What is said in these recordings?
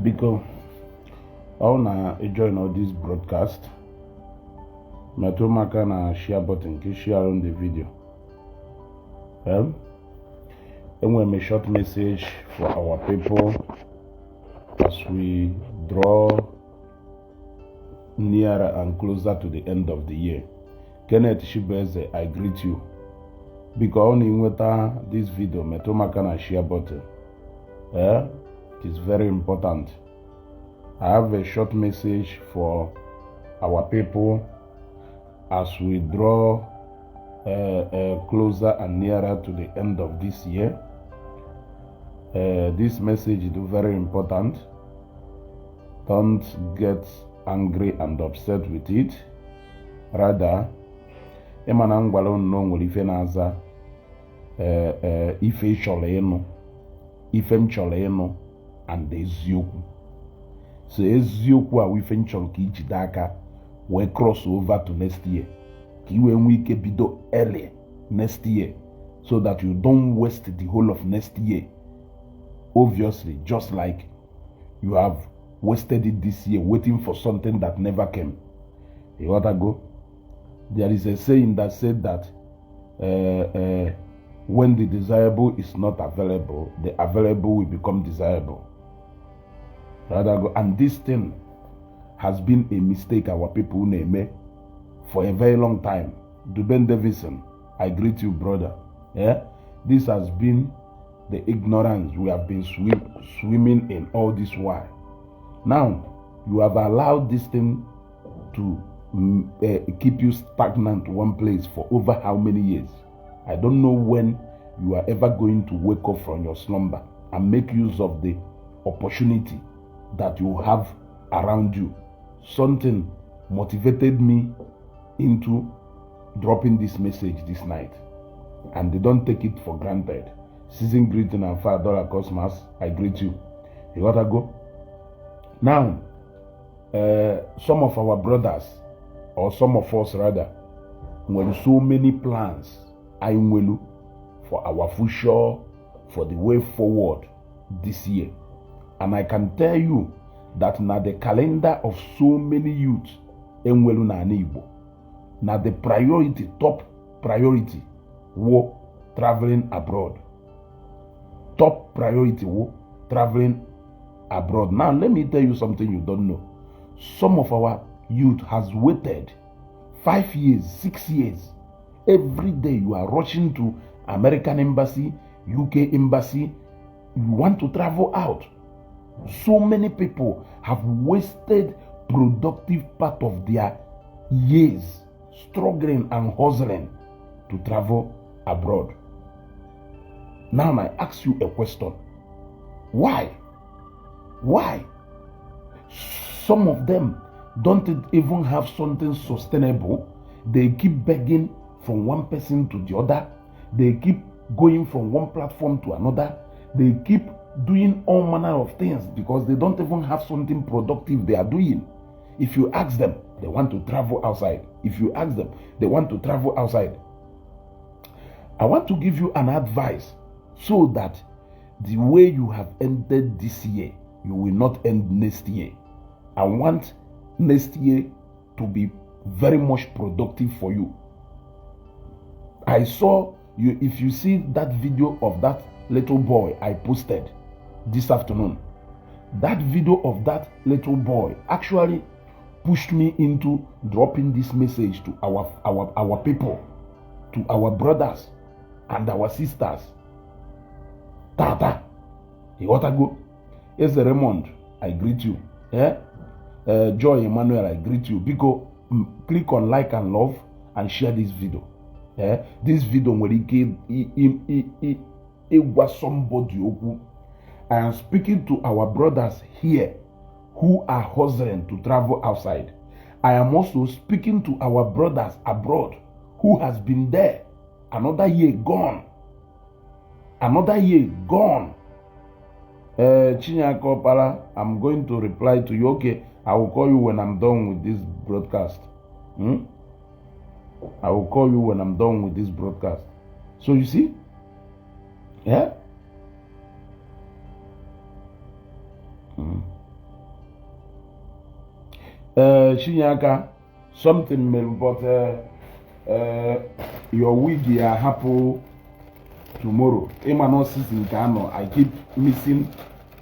Biko, ọ na join all this broadcast, metụ m aka na share button ka share on the video. Enwere m a short message for our people as we draw nearer and closer to the end of the year. Kenneth Shibeze, I greet you. Biko, ọ na ịnweta this video, metụ m aka na share button. It is very important. I have a short message for our people as we draw closer and nearer to the end of this year. This message is very important. Don't get angry and upset with it. Rather, ịma na m gwara unu na o nwere ife na-aza ife ị chọrọ ịnụ, ife m chọrọ ịnụ and eziokwu. So eziokwu a ife m chọrọ ka ijide aka wee cross over to next year, ka ị wee nwee ike bido early next year so that you don't waste the whole of next year, obviously, just like you have wasted it this year waiting for something that never came. You gotta go. There is a saying that said that when the desirable is not available, the available will become desirable. Rather go. And this thing has been a mistake our people na-eme for a very long time. Duben Davison, I greet you, brother. Yeah, this has been the ignorance we have been swimming in all this while. Now, you have allowed this thing to keep you stagnant one place for over how many years? I don't know when you are ever going to wake up from your slumber and make use of the opportunity that you have around you. Something motivated me into dropping this message this night, and they don't take it for granted. Season greeting and $5 Cosmas, I greet you. You gotta go. Now, some of our brothers, or some of us rather, nwere so many plans anyị nwelu for our future, for the way forward this year. And I can tell you that na the calendar of so many youths enwelu n'ala Igbo, na the priority, top priority, wo traveling abroad. Top priority wo traveling abroad. Now, let me tell you something you don't know. Some of our youth has waited 5 years, 6 years. Every day you are rushing to American embassy, UK embassy. You want to travel out. So many people have wasted productive part of their years struggling and hustling to travel abroad. Now I ask you a question. Why? Why? Some of them don't even have something sustainable. They keep begging from one person to the other. They keep going from one platform to another. They keep doing all manner of things because they don't even have something productive they are doing. If you ask them, they want to travel outside. If you ask them, they want to travel outside. I want to give you an advice so that the way you have ended this year, you will not end next year. I want next year to be very much productive for you. I saw you, if you see that video of that little boy I posted this afternoon, that video of that little boy actually pushed me into dropping this message to our people, to our brothers and our sisters. Tata, ịghọtago? Eze Raymond, I greet you. Eh? Joy Emmanuel, I greet you. Biko, click on like and love and share this video. Eh? This video nwere ike ịgwa somebody okwu. I am speaking to our brothers here who are hustling to travel outside. I am also speaking to our brothers abroad who has been there. Another year gone. Another year gone. Chinyaka Opara, I'm going to reply to you. Okay, I will call you when I'm done with this broadcast. I will call you when I'm done with this broadcast. So you see, yeah? Chinyeaka, something mere, but your wig ya hapụ tomorrow. Ịma na season nke anọ, I keep missing.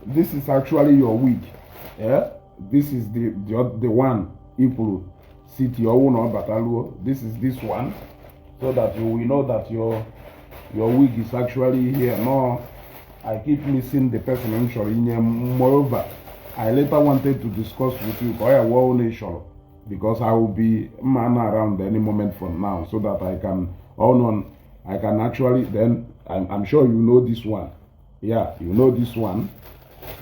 This is actually your wig, yeah? This is the one ikwuru city ọwụ na ọ bataluo. This is this one, so that you will know that your wig is actually here. No, I keep missing the person m chọrọ inye. Moreover, I later wanted to discuss with you ka ọ ya wụọ na ị chọrọ, because I will be man around any moment from now, so that I can on on I can actually then I'm sure you know this one. Yeah, you know this one.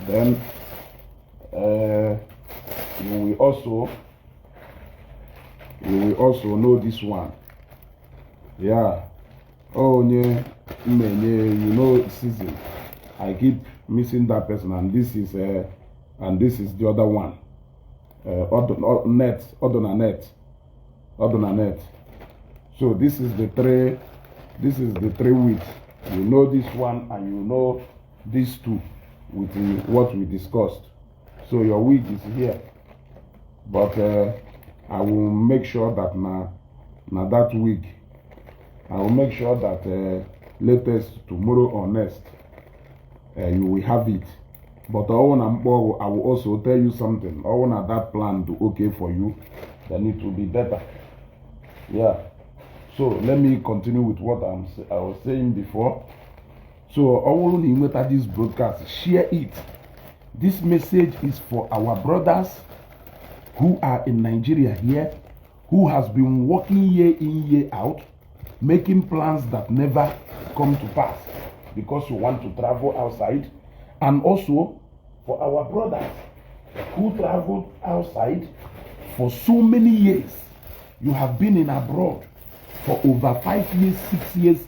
Then you will also know this one. Yeah, onye mmenye, you know, season, I keep missing that person. And this is the other one. Net ọdụ na net, ọdụ na net. So this is the three wigs. You know this one and you know these two with what we discussed. So your wig is here, but I will make sure that na that week, I will make sure that latest tomorrow or next, you will have it. But ọwụ na mkpọrụ, I will also tell you something. Ọwụ na that plan do okay for you, then it will be better. Yeah, so let me continue with what I was saying before. So ọ bụrụ na ị nweta this broadcast, share it. This message is for our brothers who are in Nigeria here, who has been working year in, year out, making plans that never come to pass because you want to travel outside, and also for our brothers who traveled outside for so many years. You have been in abroad for over 5 years, 6 years,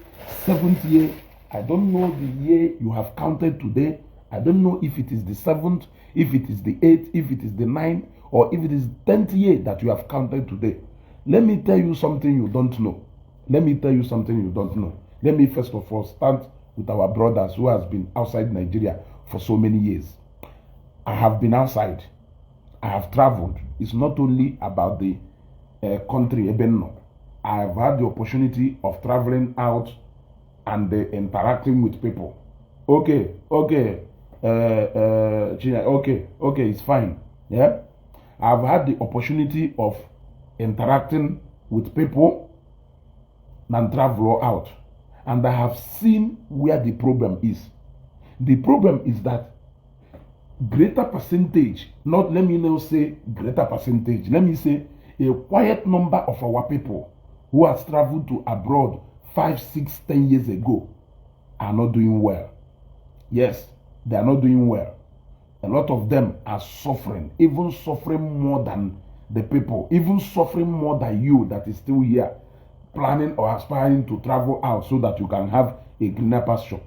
seventh year. I don't know the year you have counted today. I don't know if it is the seventh, if it is the eighth, if it is the ninth, or if it is 10th year that you have counted today. Let me tell you something you don't know. Let me tell you something you don't know. Let me first of all start with our brothers who has been outside Nigeria for so many years. I have been outside. I have traveled. It's not only about the country ebe m nọ. I have had the opportunity of traveling out and interacting with people. Okay, Chinya, okay, it's fine. Yeah, I've had the opportunity of interacting with people and travel out, and I have seen where the problem is. The problem is that greater percentage, not, let me now say greater percentage, let me say a quiet number of our people who has traveled to abroad 5, 6, 10 years ago are not doing well. Yes, they are not doing well. A lot of them are suffering, even suffering more than the people, even suffering more than you that is still here, planning or aspiring to travel out so that you can have a greener pasture.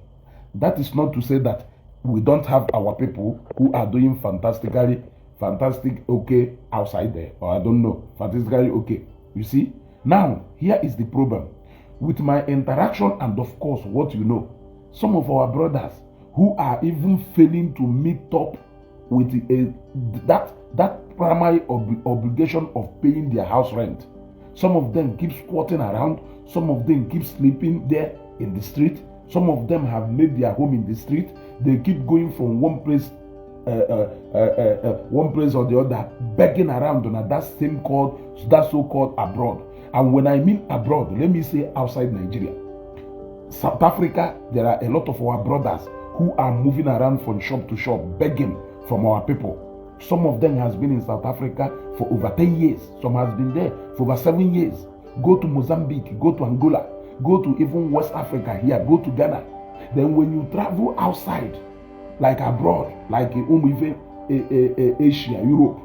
That is not to say that we don't have our people who are doing fantastically, fantastic okay outside there, or I don't know, fantastically okay. You see, now here is the problem. With my interaction and, of course, what you know, some of our brothers who are even failing to meet up with that primary obligation of paying their house rent. Some of them keep squatting around. Some of them keep sleeping there in the street. Some of them have made their home in the street. They keep going from one place or the other, begging around on that same called that so-called abroad. And when I mean abroad, let me say outside Nigeria. South Africa, there are a lot of our brothers who are moving around from shop to shop, begging from our people. Some of them has been in South Africa for over 10 years. Some has been there for over 7 years. Go to Mozambique, go to Angola, go to even West Africa here, go to Ghana. Then when you travel outside, like abroad, like ụmụ ife Asia, Europe,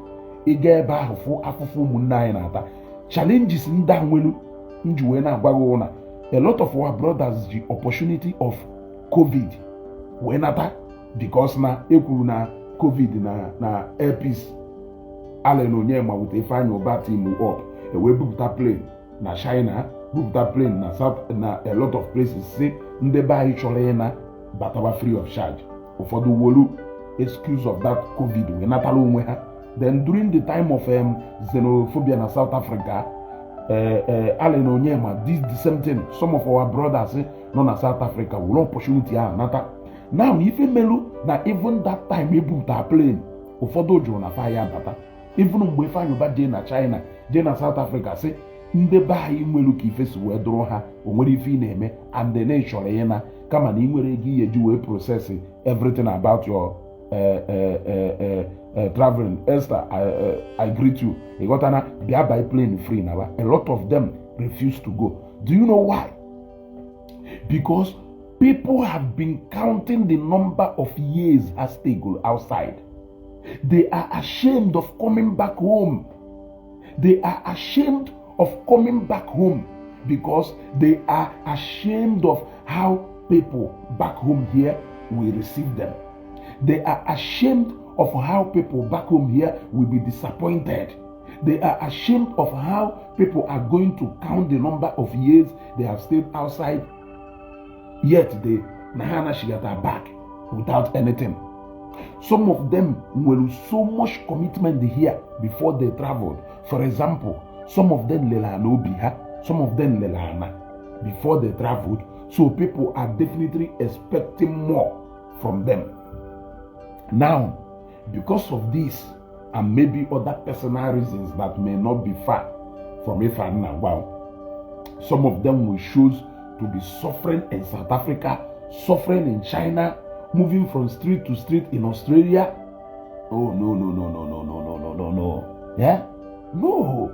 ị gaa ebe ahụ fụ afụfụ ụmụnne anyị na-ata, challenges ndị a nwelu m ji wee na-agwa gị na a lot of our brothers ji opportunity of COVID wee nata, because na ekwuru na COVID na Air Peace, Allen Onyema with Ifeanyi Uba team up, ewee bupụta plane na China, bupụta plane na South, na a lot of places, si ndị be anyị chọrọ ịna bataba free of charge. Ụfọdụ wolu excuse of that COVID wee natara onwe ha. Then during the time of xenophobia na South Africa, Allen Onyema did the same thing. Some of our brothers nọ na South Africa were opportunity ahụ nata. Now, ife melu na even that time ebupụta plane, ụfọdụ jụrụ na fa ya bata. Even mgbe Ifeanyi Uba jee na China, jee na South Africa, sị ndị be anyị nwere ka ife si wee dụrụ ha, o nwere ife ị na-eme and then ị chọrọ ịna, kama na ị nwere ego ihe eji wee process everything about your traveling. Esther, I greet you. Ị ghọtana? Bịa by plane free na a lot of them refuse to go. Do you know why? Because people have been counting the number of years has stayed outside. They are ashamed of coming back home. They are ashamed of coming back home because they are ashamed of how people back home here will receive them. They are ashamed of how people back home here will be disappointed. They are ashamed of how people are going to count the number of years they have stayed outside, yet they na ha anachigata back without anything. Some of them nwere so much commitment here before they traveled. For example, some of them lere ana obi ha, some of them lere ana before they traveled. So people are definitely expecting more from them. Now, because of this and maybe other personal reasons that may not be far from ife a na, some of them will choose to be suffering in South Africa, suffering in China, moving from street to street in Australia. Oh, no, no, no, no, no, no, no, no, no, no. Yeah? No.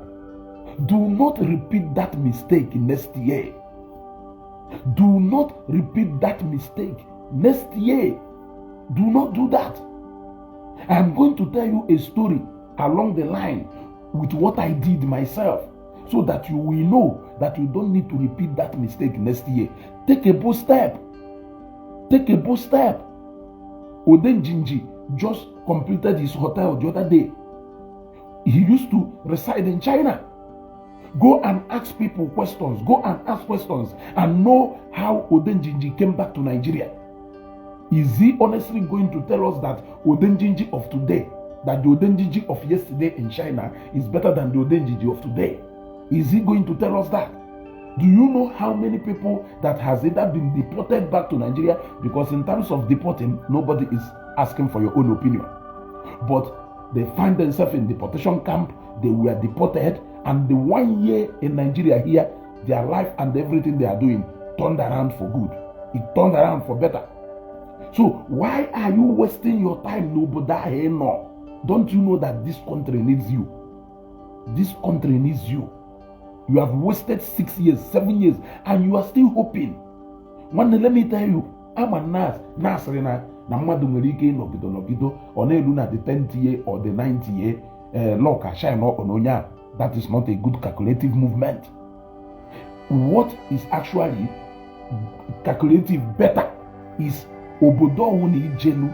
Do not repeat that mistake next year. Do not repeat that mistake next year. Do not do that. I am going to tell you a story along the line with what I did myself so that you will know that you don't need to repeat that mistake next year. Take a bold step. Take a bold step. Odenjinji just completed his hotel the other day. He used to reside in China. Go and ask people questions. Go and ask questions and know how Odenjinji came back to Nigeria. Is he honestly going to tell us that Odenjinji of today, that the Odenjinji of yesterday in China is better than the Odenjinji of today? Is he going to tell us that? Do you know how many people that has either been deported back to Nigeria? Because in terms of deporting, nobody is asking for your own opinion. But they find themselves in deportation camp, they were deported, and the one year in Nigeria here, their life and everything they are doing turned around for good. It turned around for better. So why are you wasting your time n'obodo ahụ ị nọ? Don't you know that this country needs you? This country needs you. You have wasted 6 years, 7 years, and you are still hoping. Nwanne, let me tell you, ama na asịrị na mmadụ nwere ike ịnọgido nọgido, ọ na-elu na the 10th year or the 9th year, luck shine on onye a. That is not a good calculative movement. What is actually calculative better is obodo ọwụ na ijelu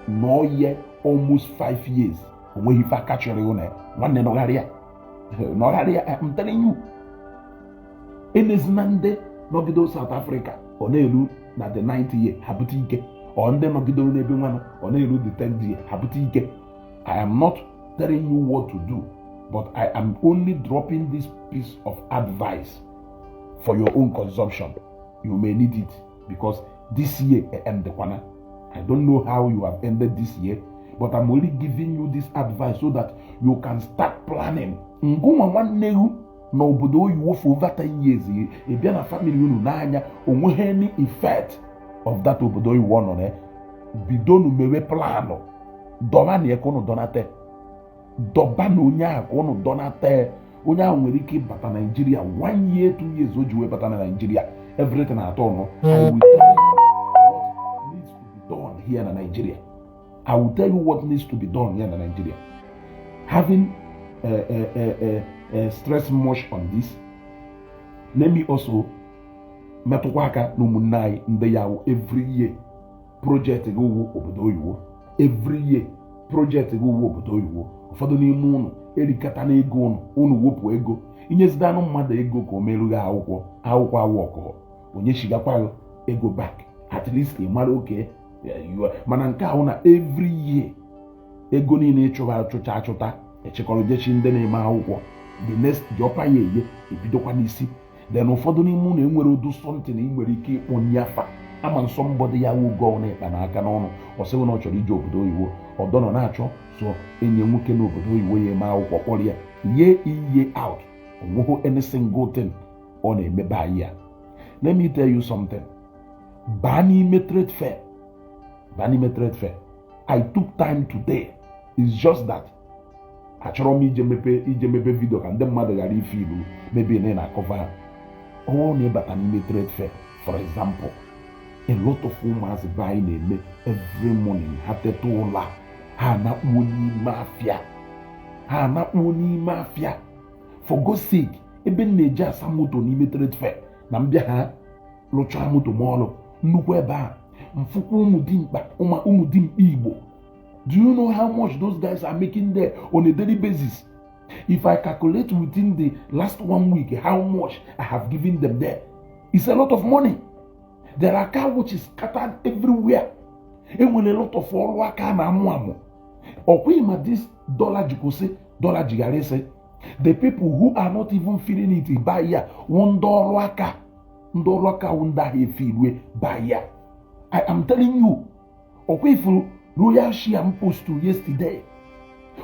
nọọ ye almost 5 years, onweghị ife aka chọrọ ịhụ na ya. Nwanne, nọgharịa, nọgharịa. I'm telling you, enezina ndị nọgido South Africa, ọ na-eru na the 9th year, ha bute ike, ọ ndị nọgidoro n'ebe nwanụ, ọ na-eru the 10th year, ha bute ike. I am not telling you what to do, but I am only dropping this piece of advice for your own consumption. You may need it because this year endekwana. I don't know how you have ended this year, but I'm only giving you this advice so that you can start planning. Ngụnwa nwanne gị n'obodo oyibo for over 10 years, ị bịa na family unu n'anya, onweghị any effect of that obodo oyibo ọ nọ na ya. Bidonu mewe plan. Dọba na ya ka unu dọnate, dọba na onye ahụ ka unu dọnate. Onye ahụ nwere ike ịbata Naijiria one year, 2 years, o ji wee bata na Naijiria, everything atọ ọnụ. I will tell you what needs to be done here na Nigeria. I will tell you what needs to be done here na Nigeria. Having stress much on this, let me also metụkwa aka na ụmụnne anyị ndị ya wụ every year project gị wụ obodo oyibo, every year project gị wụ obodo oyibo. Ụfọdụ n'ime ụnụ erikata na ego ụnụ, ụnụ wepụ ego inyezide anụ mmadụ ego ka o merụghị akwụkwọ, akwụkwọ awụ ọkụkọ, onye chigakwa ego back. At least ị mara oke mana nke ahụ na every year Ego niile ịchụba achụcha achụta echekọrọ jechi ndị na-eme akwụkwọ. The next the ọpa ya eye ebidokwa n'isi. Then ụfọdụ n'ime ụlọ enwere ụdị something ị nwere ike ịkpọ nyafa ama nsọ mbọdụ ya wugo ọ na-ekpa n'aka n'ọnụ. Ọ sịghị na ọ chọrọ ije obodo oyibo, ọdọ nọ na-achọ so enye nwoke n'obodo oyibo ya eme akwụkwọ kpọrọ ya year in, year out, onweghị any single thing ọ na-emebe anyị ya. Let me tell you something. Baa n'ime trade fair, baa n'ime trade fair. I took time today. It's just that achọrọ m ije mepe video ka ndị mmadụ ghara ife ilu maybe na ị na-akọva ha. Ọ bụrụ na ịbata n'ime trade fair, for example, a lot of ụmụazị be anyị na-eme every morning, ha teta ụla, ha anakpuo n'ime afịa, ha anakpuo n'ime afịa. For God's sake, ebe m na-eji asa moto n'ime trade fair na mbịa ha lụchaa moto m ọrụ nnukwu ebe a mfụkwa ụmụ dimkpa, ụmụ dimkpa Igbo. Do you know how much those guys are making there on a daily basis? If I calculate within the last one week how much I have given them there, it's a lot of money. There are car washes scattered everywhere. Enwere a lot of ọrụ aka a na-amụ amụ. Ọkwa ma this dollar ji kwụsị, dollar ji ghara ịsị, the people who are not even feeling it by ya wụ ndị ọrụ aka, ndị ọrụ aka wụ ndị ahụ efe irue by ya. I am telling you, ọkwa ifuru royal share m post yesterday,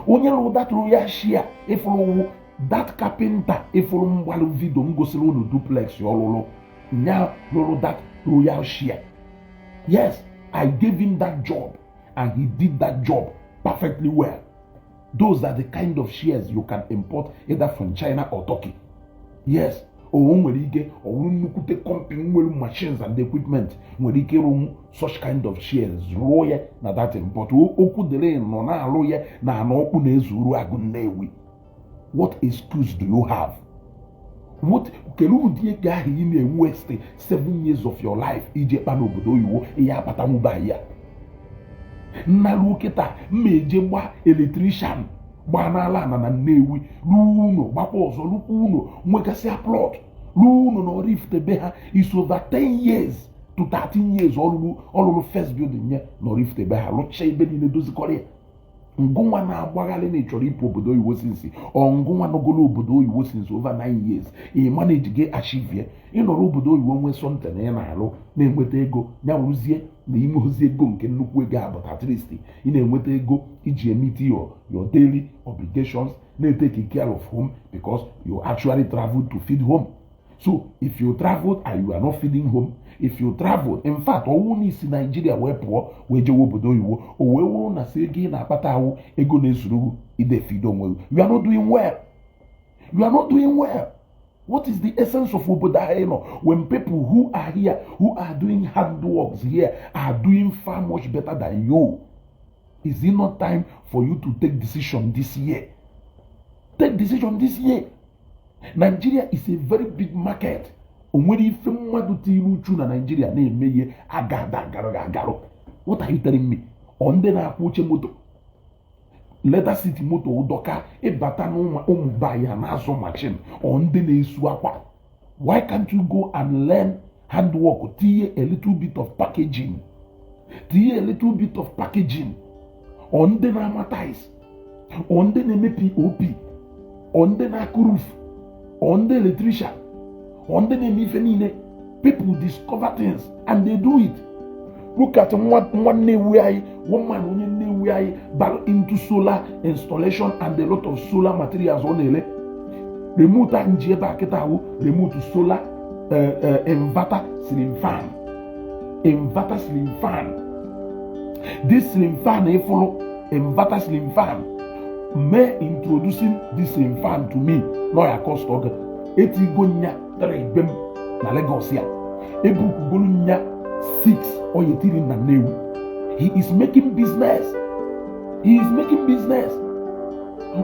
onye rụrụ that royal share ifuru wụ that carpenter. Ifuru mgbalụ video m gosiri unu duplex ọlụlụ nya rụrụ that royal share. Yes, I gave him that job and he did that job perfectly well. Those are the kind of shares you can import either from China or Turkey. Yes, o nwere ike ọ bụrụ nnukwute company nwere machines and equipment nwere ike ịrụ such kind of shares, rụọ ya na that import. Okwu dịrị nọ na-alụ ya na ana ọkpụ na-ezuru agụ Nnewi. What excuse do you have? What kedu ụdị ego ahụ ị na-waste 7 years of your life ije kpa n'obodo oyibo ihe akpatanwuba ya? Nnaruo kịta mma eje gba electrician gbaa n'ala ana na Nnewi, ruo ụlọ gbakwa ọzọ, rukwa ụlọ nwegasịa plot, ruo ụlọ na Oraifite be ha. Is over 10 years to 13 years ọlụlụ first building nye na Oraifite be ha, rụchaa ebe niile, dozikọrọ ya. Ngụnwa na-agbagharị na ịchọrọ ịpụ obodo oyibo since ọ ngụnwa nọgolo obodo oyibo since over 9 years, ị manage gị achieve ịnọrọ obodo oyibo nwee something ị na-alụ na-enweta ego ya wụrụzie na ime ozi ego nke nnukwu ego a, but at least ị na-enweta ego iji meet your daily obligations, na-etake care of home, because you actually travel to feed home. So if you traveled and you are not feeding home, if you traveled, in fact, ọwụ n'isi Naijiria wee pụọ wee jewe obodo oyibo, o wee wụrụ na si ego ị na-akpata ahụ ego na-ezuru ide feed onwe gị, you are not doing well. You are not doing well. What is the essence of obodo ahụ ị nọ when people who are here, who are doing hard works here, are doing far much better than you? Is it not time for you to take decision this year? Take decision this year. Nigeria is a very big market. O nwere ife mmadụ tiri uchu na Nigeria na-eme ihe agada agarụ agarụ. What are you telling me? Ọ ndị na-akwụ oche moto, Leather City moto ụdọka ịbata na ụmụ be ya na-azụ machine, ọ ndị na-esu akwa. Why can't you go and learn handwork, tinye a little bit of packaging, tinye a little bit of packaging? Ọ ndị na-ama tiles, ọ ndị na-eme POP, ọ ndị na-akụ roof, ọ ndị electrician, ọ ndị na-eme ife niile. People discover things and they do it. Look at nwa Nnewi anyị, one man onye Nnewi anyị bara into solar installation and a lot of solar materials ọ na-ele. Remote a nji ebe a kịta ahụ, remote solar, inverter ceiling fan, inverter ceiling fan. This ceiling fan ịfụrụ, inverter ceiling fan, mee introducing this ceiling fan to me nọ ya cost oge etigo nya tere be m na Lagos ya ebukugolu nya 6 oyetiri na Nnewi. He is making business. He is making business.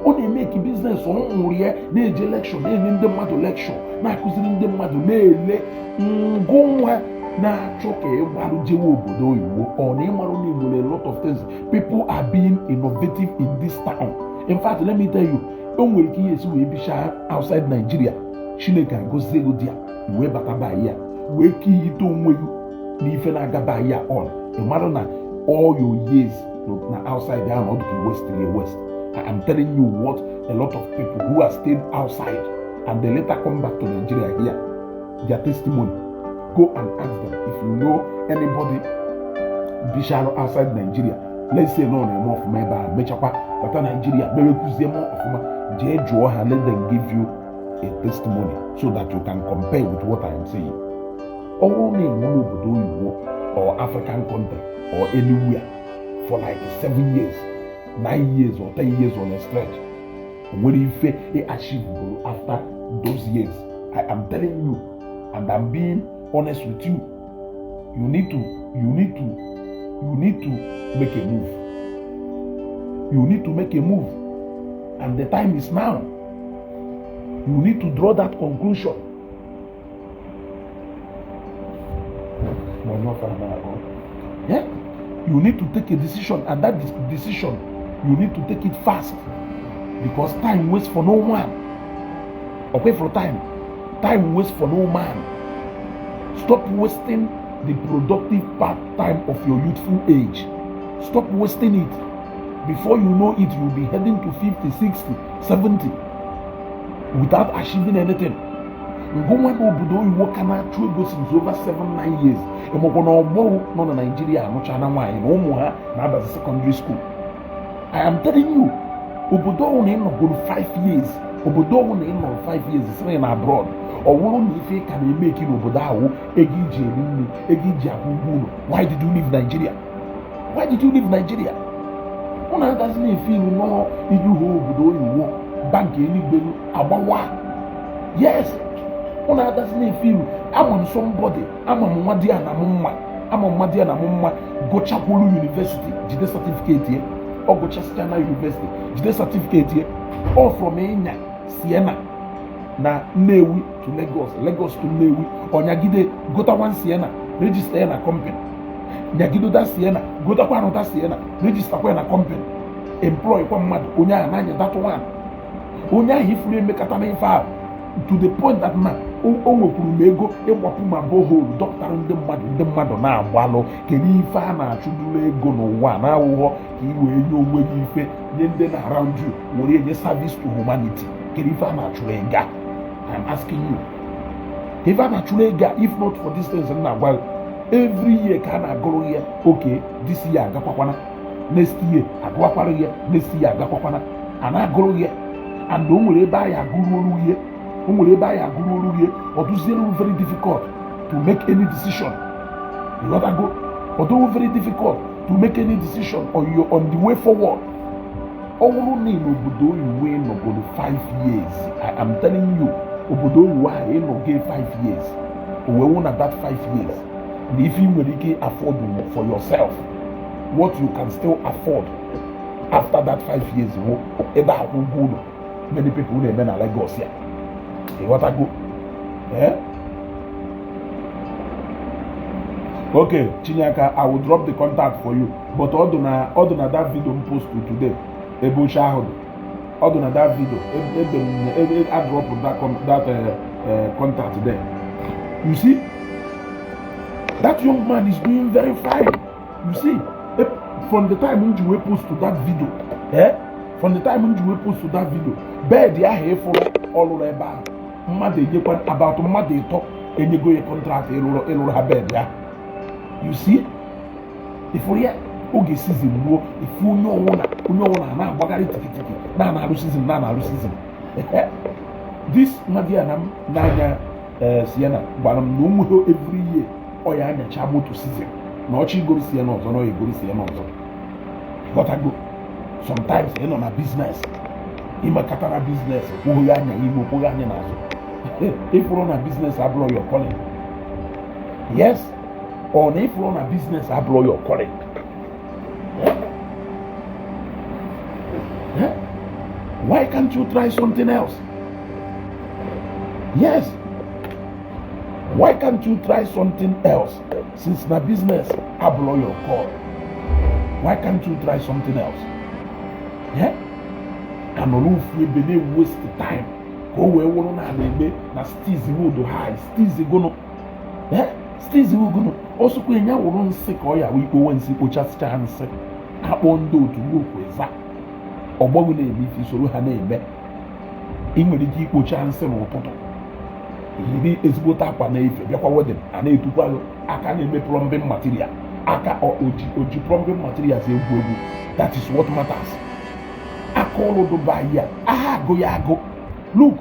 Ọ na-emeki business. Ọ mụrụ ya na-eje lecture, na-enye ndị mmadụ lecture, na-akụziri ndị mmadụ, na-ele ngụnwa na-achọ ka ịgbarụ jewe obodo oyibo. Ọ na ịmarụ na enwere a lot of things. People are being innovative in this town. In fact, let me tell you, o nwere ka ihe esi wee bichaa outside Nigeria, Chineke agọzie ego dị ya, wee bata ba ya wee kiyite onwe gị n'ife na-agaba ya on. Ị mara na all your years Na outside ahụ, ọ dị ka waste a waste. I am telling you what a lot of people who have stayed outside and they later come back to Nigeria here, their testimony. Go and ask them. If you know anybody bishara outside Nigeria, let's say na ọ na-eme ọfụma ebe a, mechakwa bata Nigeria mewekwuzie m ọfụma, jee jụọ ha. Let them give you a testimony so that you can compare with what I am saying. Ọ bụrụ na ị nọ n'obodo oyibo or African country or anywhere for like 7 years, 9 years or 10 years on a stretch, o nwere ife ị achieve after those years, I am telling you and I'm being honest with you, you need to make a move. You need to make a move, and the time is now. You need to draw that conclusion. Yeah, you need to take a decision, and that decision, you need to take it fast, because time waits for no one. Okay, for time, time waits for no man. Stop wasting the productive part time of your youthful age. Stop wasting it. Before you know it, you'll be heading to 50, 60, 70 without achieving anything. Ngụnwa n'obodo oyibo ka na-achụ ego since over 7 9 years, ịmakwa na ọgbọ nọ na Naijiria anụchana nwaanyị na ụmụ ha na-abazi secondary school. I am telling you, obodo ọhụrụ na ị nọgoro 5 years, obodo ọhụrụ na ị nọrọ 5 years sịrị na abroad, ọ bụrụ na ife ka na-eme eki n'obodo ahụ, ego iji eri nri, ego iji akwụ ụgwọ ụlọ, why did you leave Nigeria? Why did you leave Nigeria? Ụnụ agaghị na-efe ilu nọọ ilu ha obodo oyibo bank eluigwe agbawa. Yes, ụnụ agaghị na-efe ilu. Ama m somebody, ama m nwa di ya na m mma, ama m nwa di ya na m mma gụchakwuru university, jide certificate ya. Ọ gụchasịcha na university, jide certificate ya. Ọ from ịnya Sienna na Nnewi to Lagos, Lagos to Nnewi, ọnyagide gota one Sienna, register ya na company, nyagide that Sienna, gotakwa another Sienna, register kwa ya na company, employ kwa mmadụ, onye ahụ na-anya that one. Onye ahụ ifuru emekata n'ife ahụ to the point that na o nwekwuru m ego ịgbapụ ma borehole dọpụtara ndị mmadụ, ndị mmadụ na-agbalụ. Kedu ife a na-achụduru ego n'ụwa na-awụghọ ka ị wee nye onwe gị ife, nye ndị na around you, were nye service to humanity? Kedu ife a na-achụrụ ego a? I'm asking you, ife a na-achụrụ ego a, if not for this things m na-agwa gị every year ka a na-agụrụ ya. Okay, this year agakwakwana, next year agụwakwara ya, next year agakwakwana, a na-agụrụ ya. And o nwere ebe anyị agụrụ olu ihe, o nwere ebe anyị agụrụ olu ihe, ọ dụziere very difficult to make any decision. Ịghọtago? Ọ dụrụ very difficult to make any decision on the way forward. Ọ bụrụ na ị n'obodo oyibo ịnọgoro 5 years, I am telling you, obodo oyibo ahụ ịnọgo 5 years, o wee wụ na that 5 years na ife ị nwere ike afford for yourself, what you can still afford after that 5 years wụ ebe akwụ ụgwọ ụlọ many people na-eme na Lagos ya. Ịghọtago? Eh? Okay, Chinyaka, I will drop the contact for you, but ọ dị na that video m post today, ebe oche ahụ dị, ọ dị na that video ebe m ebe I drop that contact there. You see, that young man is doing very fine. You see, from the time m ji wee post to that video, eh? From the time m ji wee post to that video, bed ahụ ịfụrụ ọ lụrụ ebe ahụ, mmadụ enyekwa about mmadụ ịtọ enyego ya contract ịlụrụ ha bed ya. You see, ifuru ya oge season ruo, ifu onye ọwụna na-agbagharị tikitiki na na-arụ season, na na-arụ season. This nwa ya na m n'anya Sienna gwara m na o nweghị every year ọ ya anyacha moto season na ọchị igoro Sienna ọzọ, na ọ ya egoro Sienna ọzọ. Ghọtago? Sometimes ị nọ na business, ịmekọtara business kwụghị anya ihu, kwụghị anya n'azụ, ịfụrụ na business abụrụ your calling. Yes, ọ na ịfụrụ na business abụrụ your calling. Eh? Eh? Why can't you try something else? Yes, why can't you try something else? Since na business abụrụ your call, why can't you try something else? Yeah? Anọrọ ofu ebe na-waste time ka o wee wụrụ na na-eme na steez wood high steez gụnụ. Eh? Steez gụnụ ọsọkwa ya wụrụ nsị ka ọ ya wee ikpowe nsị, kpochasịcha nsị. Akpọ ndị otu okwu ịza ọgbọ gị na-eme ife, isoro ha na-eme. Ị nwere ike ikpocha nsị n'ụtụtụ, yiri ezigbote akwa na-efe, bịakwa wedding a na-etukwa gị aka na-eme plumbing material, aka oji oji plumbing materials egwu egwu. That is what matters. Aka ọrụ dụba ya aha agụ ya agụ. Look,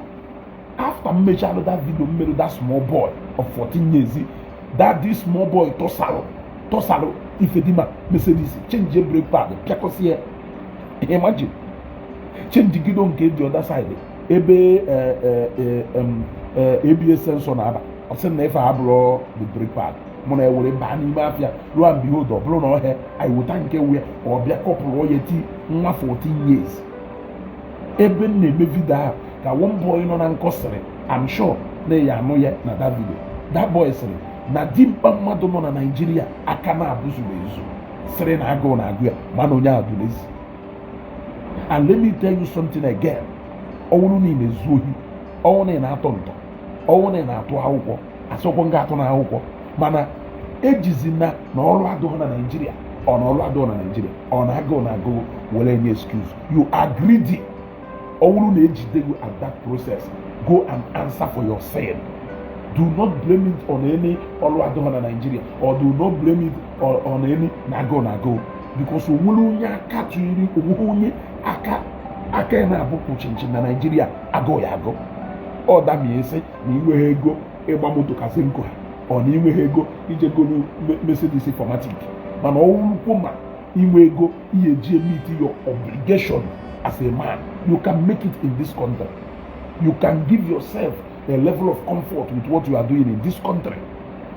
after mmechalụ that video mmerụ that small boy of 14 years, that this small boy tọsalụ tọsalụ Ifedima Mercedes, change brake pad, pịakọsị ya. Imagine, change gido nke the other side ebe ABS sensor na-aba. Ọ sị na ife abụrụ the brake pad mụ na ewere baa n'ime afịa. Lo and behold, ọ bụrụ na ọhịa anyị weta nke wee ọ bịa kọpụrụ onye ti nwa 14 years. Ebe m na-eme video ahụ ka one boy nọ na nkọ sịrị, I'm sure na ya anụ ya na that video, that boy sịrị na dimkpa mmadụ nọ na Naịjirịa aka na-abụzuru ezu, sịrị na agụụ na-agụ ya, mana onye ahụ dị n'ezi. And let me tell you something again. Ọwụrụ na ị na-ezu ohi, ọwụ na ị na-atọ ntọ, ọwụ na ị na-atụ akwụkwọ, asịkwa nga atụ na akwụkwọ, mana ejizi na na ọrụ adịghị na Naịjirịa, ọ na ọrụ adịghị na Naịjirịa, ọ na agụụ na agụụ were nye excuse. You are greedy. Ọwụrụ na ejide you at that process, go and answer for your sin. Do not blame it on any ọrụ adịghị na Naịjirịa, or do not blame it on any na agụụ na agụụ, because onwere onye aka tụiri, onweghị onye aka aka ya na-abụ chinchin na Naịjirịa agụụ ya agụ. Ọ damie sị na inweghị ego ịgba moto kasị nkụ ha, ọ na inweghị ego ije golu Mercedes 4MATIC, mana ọ wụrụkwo ma inwe ego ihe eji meet your obligation as a man, you can make it in this country. You can give yourself a level of comfort with what you are doing in this country.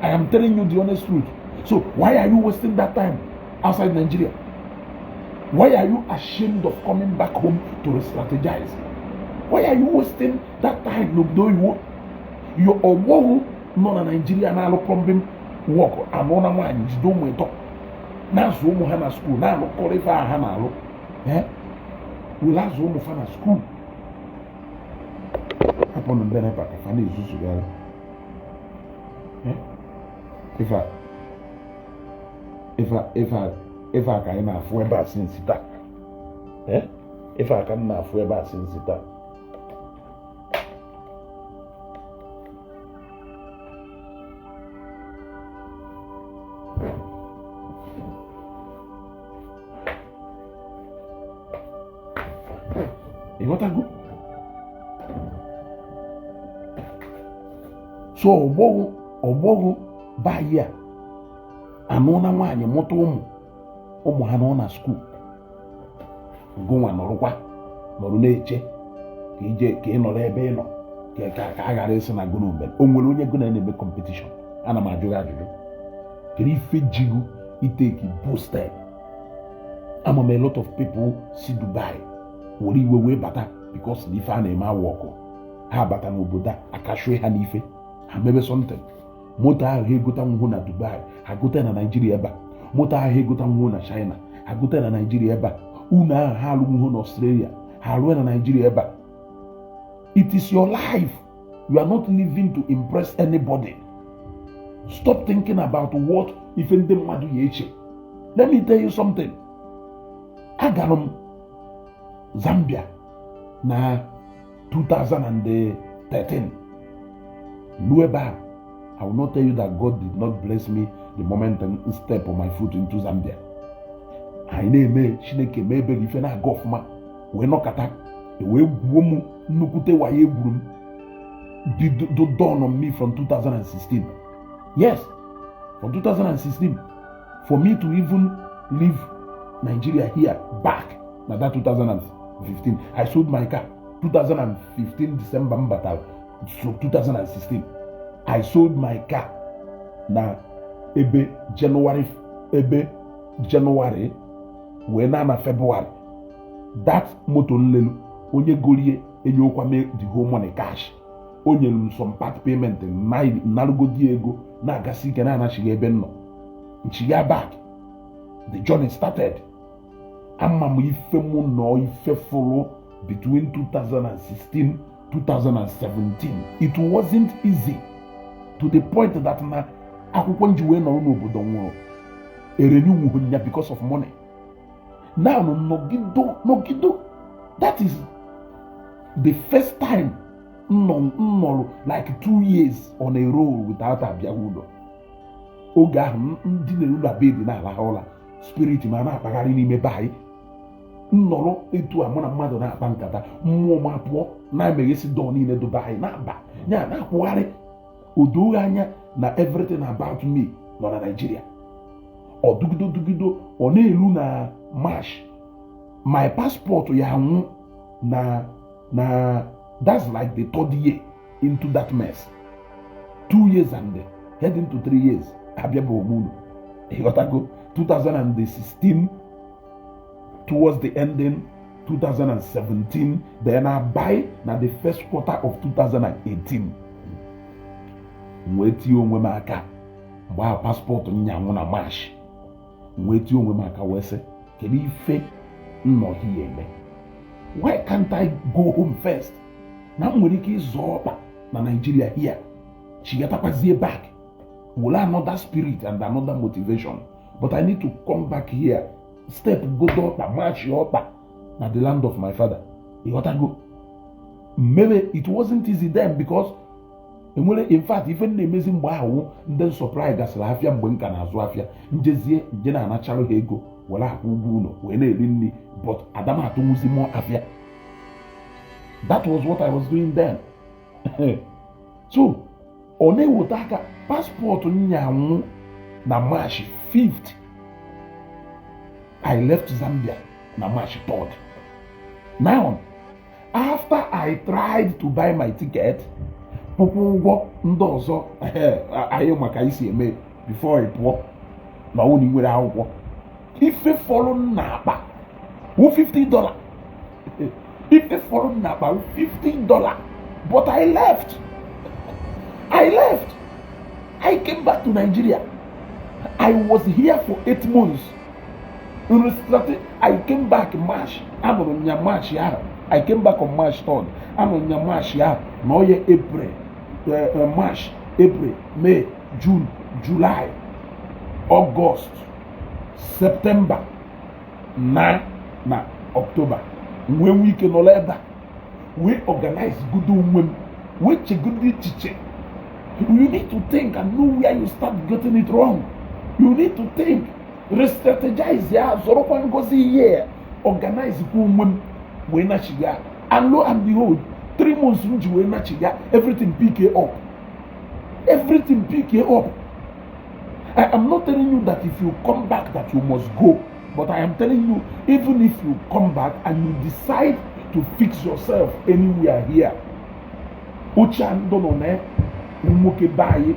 I am telling you the honest truth. So why are you wasting that time outside Nigeria? Why are you ashamed of coming back home to re-strategize? Why are you wasting that time n'obodo oyibo? Your ọgbọghọ nọ na Nigeria na-alụ plumbing work anụ na nwaanyị, jide ụmụ ịtọ, na-azụ ụmụ ha na school, na-alụkọrọ ife ahụ ha na-alụ, were azụ ụmụ fa na school. Hapụnụ ndị NEPA ka fa na-ezuzugharị. Ife a ife a ife a ife a ka anyị na-afụ ebe a since taa. Ife a ka m na-afụ ebe a since taa. Ịghọtago? So ọgbọghọ ọgbọghọ bayi a anụ na nwaanyị, mụta ụmụ, ụmụ ha nọ na school, ngụnwa nọrụkwa nọrụ na-eche ka ije ka ị nọrọ ebe ị nọ ka a ghara ịsị na gụna mbe o nwere onye gụna na-eme competition. Ana m ajụ gị ajụjụ, kedu ife jigu i take bold step? Ama m a lot of people si Dubai were iwe wee bata because na ife a na-eme awa ọkụ. Ha bata n'obodo a, akashue ha n'ife ha mebe something. Moto ahụ ha egota nwuhu na Dubai, ha gote na Naijiria ebe a. Moto ahụ ha egota nwuhu na China, ha gote na Naijiria ebe a. Unu ahụ ha alụnwuhu na Australia, ha alụọ na Naijiria ebe a. It is your life. You are not living to impress anybody. Stop thinking about what ife ndị mmadụ ya eche. Let me tell you something. Agara m Zambia na 2013. Lu ebe a, I will not tell you that God did not bless me the moment I step on my foot into Zambia. Anyị na-eme Chineke mee ebere, ife na-aga ọfụma wee nọkata wee gwuo m nnukwute wayo. Egwuru m do dawn on me from 2016. Yes, from 2016. For me to even leave Nigeria here back na that 2015, I sold my car 2015 December. M batara, so 2016 I sold my car na ebe January, ebe January wee na February. That moto nlelu onye gorie enyokwa me the whole money cash. O nyere m some part payment, narụgodi ego na-agasi ike na-anachighị ebe m nọ nchigha back. The journey started. Ama m ife mụ nọ ife fụrụ between 2016 2017. It wasn't easy, to the point that na akwụkwọ nji wee nọrọ n'obodo nwụrụ erenewughị ya because of money. Now nọgido nọgido, that is the first time m nọ m nọrọ like 2 years on a roll without abịaghị ụlọ. Oge ahụ ndị na-eru na bed na-alahụ ụla, spirit ma na-akpagharị n'ime be anyị. M nọrọ etu a, mụ na mmadụ na-akpa nkata, mmụọ m apụọ, na-emeghesi door niile dobe anyị, na-aba ya, na-akwụgharị. O doghị anya na everything about me nọ na Nigeria. Ọ dugido dugido, ọ na-elu na March, my passport ya anwụ na that's like the third year into that mess, 2 years and heading to 3 years abịa bụ omunu. Ịghọtago? 2016 towards the ending, 2017, then I buy na the first quarter of 2018, m wee tie onwe m aka. Mgbe ahụ passport nyanwụ na March, m wee tie onwe m aka wee sị, kedu ife nnọghị ya eme? Why can't I go home first? Na m nwere ike ịzọ ọkpa na Nigeria here, chigatakwazie back were another spirit and another motivation, but I need to come back here, step godo ọkpa, march ọkpa na the land of my father. Ịghọtago? Maybe it wasn't easy then because enwere, in fact, ife m na-emezi mgbe ahụ, ndị supply gasịrị afịa mgbe m ka na-azụ afịa, njezie nje na-anachara ha ego were akwụ ụgwọ ụlọ wee na-eri nri, but adam atụnwuzi mụọ afịa. That was what I was doing then. So ọ na-eweta aka, passport nyanwụ na March 5th, I left Zambia na March 3rd. Now, after I tried to buy my ticket, kwụkwọ ụgwọ ndị ọzọ anyị maka isi eme before ị pụọ na ọwụ na ị nwere akwụkwọ, ife fọrọ m n'akpa wụ $50. Ife fọrọ m n'akpa wụ $50. But I left, I left, I came back to Nigeria. I was here for 8 months. I came back March, anụrụ m ya March ahụ. I came back on March 3rd. Anụrụ m ya March ahụ na oye April, March, April, May, June, July, August, September na October. Wee nwee ike nọrọ ebe a wee organize godo onwe m, wee chegodo echiche. You need to think and know where you start getting it wrong. You need to think, re-strategize ya, zọrọkwa ngozi ihe, organize kwa onwe m wee nachiga. And lo and behold, 3 months m ji wee nachiga, everything pick up, everything pick up. I am not telling you that if you come back that you must go, but I am telling you, even if you come back and you decide to fix yourself anywhere here, oche a ndụ nọ na nwoke be anyị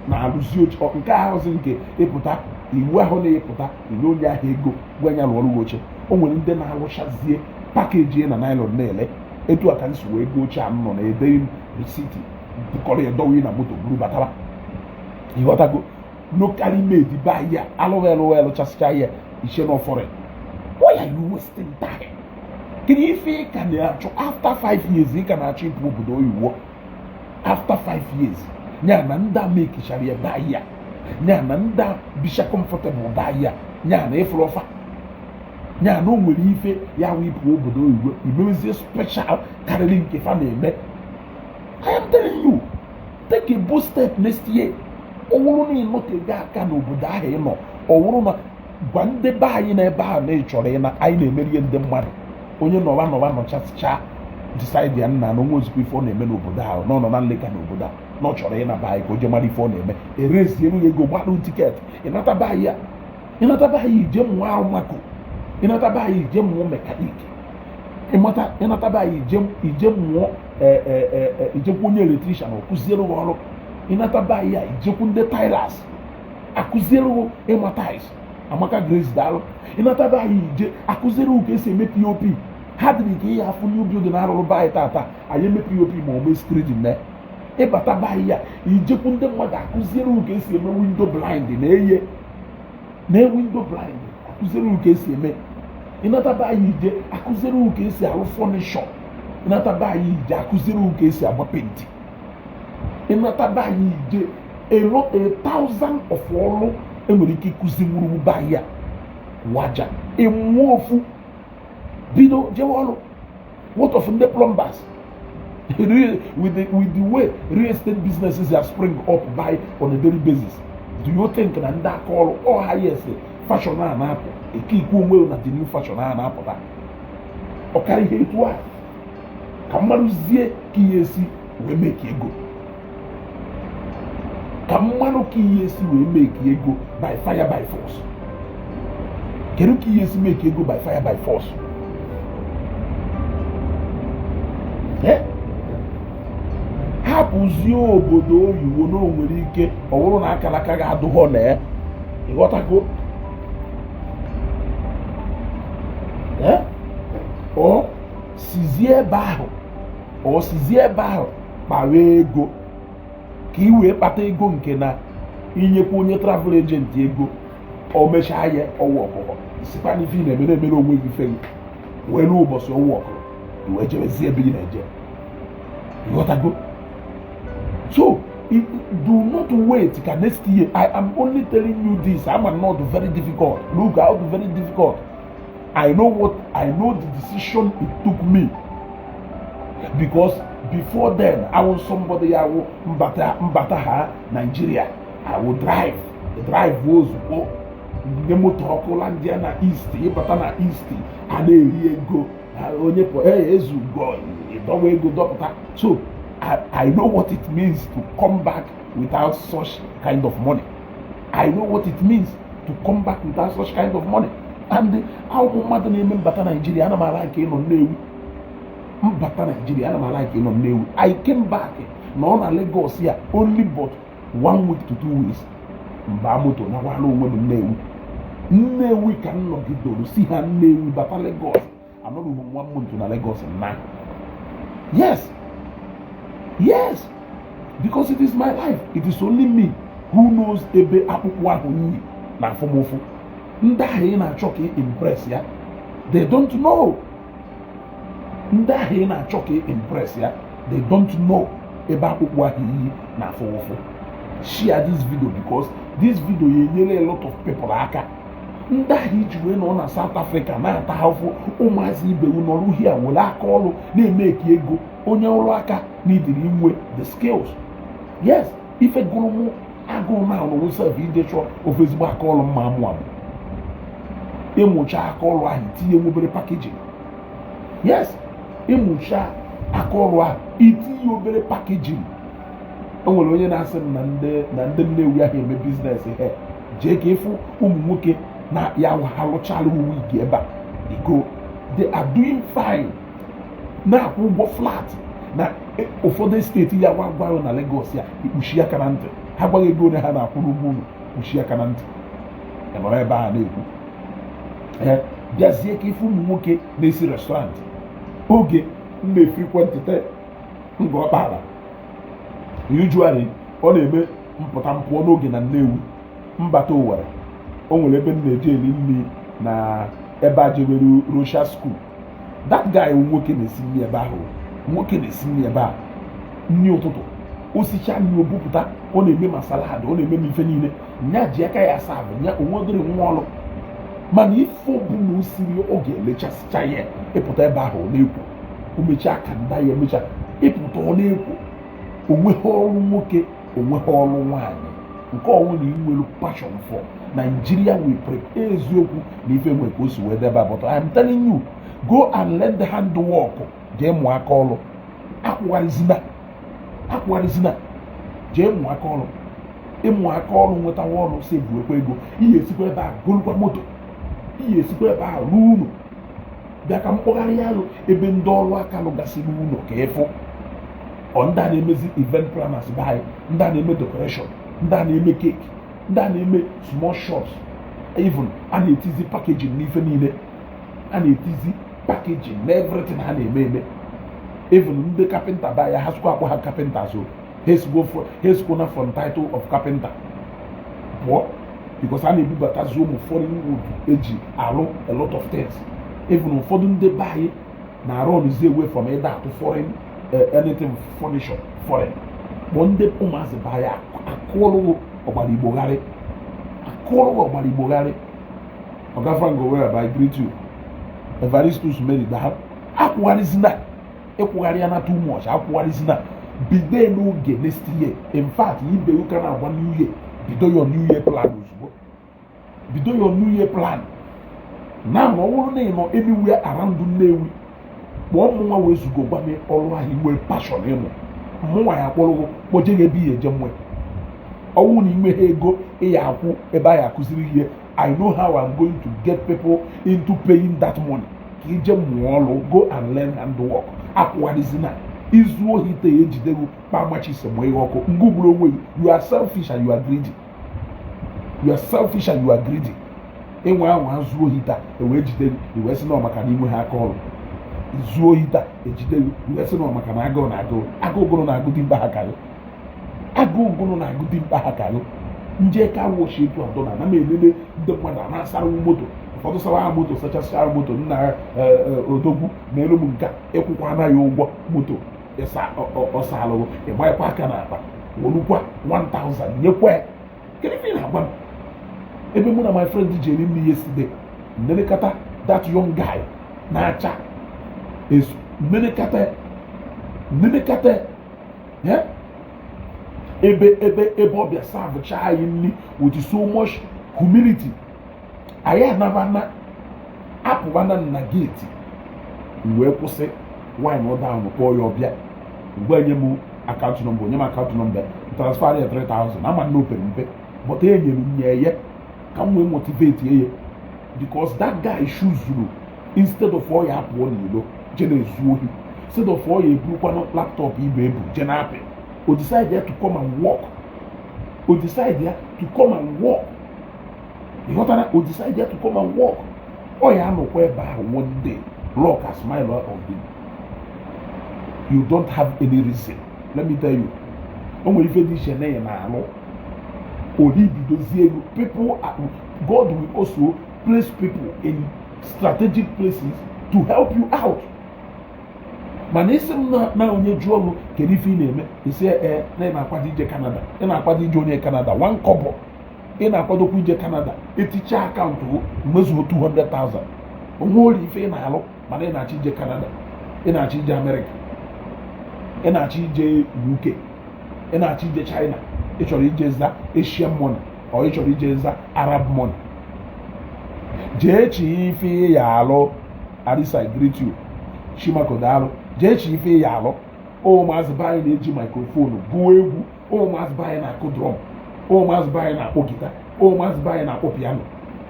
na-arụzi oche nke ahụzi nke ịpụta iwu ahụ na-ịpụta inye onye ahụ ego gwa ya rụọrụ gị oche. O nwere ndị na-arụchazie package na nylon na-ele. Etu a ka m si wee go oche a m nọ na edeghị m receipt, bukọrọ ya dọwa na moto buru batara. Ịghọtago? Locally made be anyị a alụghị alụghị alụchasịcha ya iche n'ọfọrọ. Why are you wasting time? Kedu ife ị ka na-achọ after 5 years? Ị ka na-achọ ịpụ obodo oyibo after 5 years, ya na ndị a mekichara ya be anyị a, ya na ndị a bicha comfortable be anyị a, ya na ịfụrụ ọfa, ya na o nwere ife ya wụ ịpụ obodo oyibo imewezie special karịrị nke fa na-eme. I am telling you, take a bold step next year. Ọ bụrụ na ị nọtego aka n'obodo ahụ ị nọ, ọ bụrụ na gwa ndị be anyị n'ebe ahụ na ị chọrọ ịna, anyị na-emeri ndị mmadụ. Onye nọwa nọwa nọchasịcha, decide ya nna na onwe ozugbo ife ọ na-eme n'obodo ahụ na ọ nọ na nleka n'obodo a na ọ chọrọ ịnaba anyị ka o jee mara ife ọ na-eme, ereziere ya ego, gbalụ ticket, ịnata be anyị a, ịnata be anyị ije mụọ arụmakụ, ịnata be anyị ije mụọ mechanic, ịmata, ịnata be anyị ije mụọ ijekwu onye electrician ọ kụziere gị ọrụ, ịnata be anyị a ijekwu ndị tilers akụziere gị ịma tiles. Amaka Grace, daalụ. Ịnata be anyị ije akụziere gị ka esi eme POP. Ha dịrị ka ihe afụ new building arụrụ be anyị tata, anyị eme POP ma o mee screening na. Ịbata be anyị ya ijekwu ndị mmadụ akụziere gị ka esi eme window blind na eye na window blind, akụziere gị ka esi eme. Ịnata be anyị ije akụziere gị ka esi arụ furniture. Ịnata be anyị ije akụziere gị ka esi agba paint. Ịnata be anyị ije a lot, a thousand of ọrụ enwere ike ịkụzi nwuru be anyị a. Kwụọ aja, ịmụọ ofu, bido jewe ọrụ. What of ndị plumbers? With the way real estate businesses are spring up by on a daily basis, do you think na ndị aka ọrụ ọ highest fashion a na-apụ eke ikwu onwe na the new fashion a na-apụta ọkara ihe etu a ka mmadụ zie ka ihe esi wee make ego, ka mmanụ ka ihe esi wee make ego by fire by force? Kedu ka ihe esi make ego by fire by force? Eh? Hapụzie obodo oyibo na o nwere ike ọ bụrụ na akara aka ga-adụghọ na ya, ịghọtago? Eh? Ọ sizie ebe ahụ, ọ sizie ebe ahụ kpawa ego ka ị wee kpata ego nke na inyekwa onye travel agent ego, o mechaa ya ọwụ ọkụkọ sikwa n'ife ị na-eme na-emere onwe gị ife gị wee ruo ụbọchị ọwụ ọkụkọ i wee jebezie ebe ị na-eje, ịghọtago? So do not wait ka next year. I am only telling you this. I'm not very difficult. Look how very difficult. I know what I know, the decision it took me, because before then I was somebody. I will mbata mbata ha Nigeria, I will drive drive ozugbo nye moto ọkụ landịa na east, ịbata na east a na-eri ego onye pụ ezugo ịdọwa ego dọpụta. So I know what it means to come back without such kind of money. I know what it means to come back without such kind of money. And ụmụ mmadụ na-eme mbata Naijiria, ana m ala nke ịnọ Nnewi. Mbata Naijiria, ana m ala nke ịnọ Nnewi. I came back nọ na Lagos ya only but one week to 2 weeks, mba moto nakwala onwe m Nnewi. Nnewi ka m nọgidoro si ha Nnewi bata Lagos. Anọrụghị m one month na Lagos na. Yes, because it is my life. It is only me who knows ebe akpụkpọ ahụ nyi na afụmụfụ. Ndị ahụ ị na-achọ ka ị impress ya, they don't know. Ndị ahụ ị na-achọ ka ị impress ya, they don't know ebe akpụkpọ ahụ iyi na afụmụfụ. Share this video, because this video enyere a lot of people aka. Ndị ahụ iji wee nọ na South Africa na-ata ahụhụ, ụmụazị ibe nọrọ uhie were aka ọrụ na-eme ka ego. Onye ọrụ aka n'idiri inwe the skills. Yes, ife gụrụ mụ agụụ na alụrụ sef ije chọọ ofe ezigbo aka ọrụ mma amụ amụ, ịmụcha aka ọrụ ahụ, itinye obere packaging. Yes, ịmụcha aka ọrụ ahụ, itinye obere packaging. O nwere onye na-asị m na ndị Nnewi ahụ eme business he jee ka ịfụ ụmụ nwoke na ya ha lụchala wig ebe a ego. They are doing fine, na-akwụ ụgwọ flat na ụfọdụ steeti ya gwa gwa na Lagos ya ikpuchi aka na ntị. Ha gwaghị ego ole ha na-akwụ n'ụgwọ ụlọ, kpuchi aka na ntị. Ị nọrọ ebe a na-ekwu. Ee, bịazie ka ife ụmụ nwoke na-esi restaurant. Oge m na-efrequentite Ngor Okpala, usually ọ na-eme mpụta mpụọ n'oge na Nnewi, mbata Owerri, o nwere ebe m na-eje eri nri na ebe a jebere Rocha School. That guy, nwoke na-esi nri ebe ahụ, nwoke na-esi nri ebe a, nri ụtụtụ, o sichaa nri, o bupụta. Ọ na-eme ma salad, ọ na-eme m ife niile. Nya ji aka ya asa abụ nya onwe dịrị nwa ọrụ, mana ife ọbụla o siri, ọ ga-emechasịcha ya. Ịpụta ebe ahụ, ọ na-ekwu o mechaa ka nda ya emechaa. Ịpụta, ọ na-ekwu onweghị ọrụ nwoke, onweghị ọrụ nwaanyị nke ọnwụ na inwere passion for Nigeria will prepare. Eziokwu na ife nwe ka o si wee debe, but I am telling you, go and learn the handwork. Jee mụọ aka ọrụ, akwụgharịzina, akwụgharịzina. Jee mụọ aka ọrụ. Ịmụ aka ọrụ, nwetawa ọrụ, sevuekwa ego. Ihe esikwa ebe a golukwa moto, ihe esikwa ebe a ruo ụlọ. Bịa ka mkpọgharị alụ ebe ndị ọrụ aka lụgasịrị ụlọ ka ịfụ. Ọ ndị a na-emezi event planners be anyị, ndị a na-eme decoration, ndị a na-eme cake, ndị a na-eme small shops, even a na-etizi packaging n'ife niile, a na-etizi packaging na everything ha na-eme eme. Even ndị carpenter be anyị, ha sịkwa akpọ ha carpenters o, ha esikwo na from title of carpenter pụọ, because a na-ebubatazi ụmụ foreign wood eji arụ a lot of things. Even ụfọdụ ndị be anyị na-arụ ọrụzi away from ịda atụ foreign, anything furniture foreign. Kpọọ ndị ụmụazị be anyị, akụọlụ ọgbara igbogharị, akụọlụ ọgbara igbogharị. Oga Frank Owere, I greet you. Evaristus Mary, daalụ. Akwụgharịzina, ịkwụgharị ya na too much. Akwụgharịzina, bido n'oge next year. In fact, ibe ụka na-agba new year, bido your new year plan ozugbo. Bido your new year plan na ọ bụrụ na ị nọ anywhere around Nnewi, kpọọ mụnwa wee zugo, gwa m ọrụ ahụ inwe passion ịmụ. Mụnwa ya akpọrọ kpọje gị ebe ihe eje nwe ọnwụ na inwe ha ego ịya akwụ ebe a ya akụziri ihe. I know how I'm going to get people into paying that money ka ije mụọ ọrụ. Go and learn handwork. Akwụgharịzina izu ohi te ya ejidego kpamachisi mụ ihe ọkụ ngụ gburu onwe gị. You are selfish and you are greedy. You are selfish and you are greedy. Ịnwe anwa zuo ohi taa, ewee jide gị, iwee sị na ọ maka na inwe ha aka ọrụ. Zuo ohi taa, ejide gị, iwee sị na ọ maka na agụụ na agụụ agụụ gụrụ na-agụ dimkpa ha karị, agụụ gụrụ na-agụ dimkpa ha karị. Nje ka wọchi etu adọ na ana m elele ndị mmadụ a na-asara moto. Ụfọdụ sawa ha moto, sachasịa moto. Nna odogwu na elu m nka ịkwụkwa anaghị ụgwọ moto ọsa alụghụ, ịgbanyekwa aka n'akpa, wolukwa 1000 nyekwa ya. Kedu ife ị na-agwa m? Ebe mụ na my friend ji eri nri yesterday, nnelekọta that young guy na-acha esu, nnelekọta, nnelekọta ya ebe ọ bịa serve anyị nri with so much humility. Anyị anabana, apụbana na gate, m wee kwụsị wine down, kpọọ ya ọbịa mgbe enye m account number, onye m account number, transfer ya 3000. Ama nna opere mpe, but enyere m nye ya ka m wee motivate ya, because that guy chooseru instead of ọ ya apụọ n'ilo je na-ezu ohi, instead of ọ ya eburukwanụ laptop ibe ebu je na-apị, o decide ya to come and work. O decide ya to come and work. Ị ghọtara? O decide ya to come and work. Ọ ya anọkwa ebe ahụ, one day luck has smile on him. You don't have any reason. Let me tell you, o nwere ife dị iche na ya na-alụ odibidozie ego. People are, God will also place people in strategic places to help you out. Mana isi m na onye jụọ ọrụ, kedu ife ị na-eme? Isi ee, na ị na-akwado ije Canada. Ị na-akwado ije onye Canada one kọbọ, ị na-akwadokwa ije Canada. Eticha account mmezuo 200,000, onwe ori ife ị na-alụ, mana ị na-achọ ije Canada, ị na-achọ ije Amerịka, ị na-achọ ije UK, ị na-achọ ije China, ị chọrọ ije za Asian money or ị chọrọ ije za Arab money. Jee chi ife ya alụ. Arisa, I greet you. Chimako, daalụ. Jee chi ife ya alụ. Ụmụazị be anyị na-eji microphone gụọ egwu, ụmụazị be anyị na-akụ drum, ụmụazị be anyị na-akpọ guitar, ụmụazị be anyị na-akpọ piano.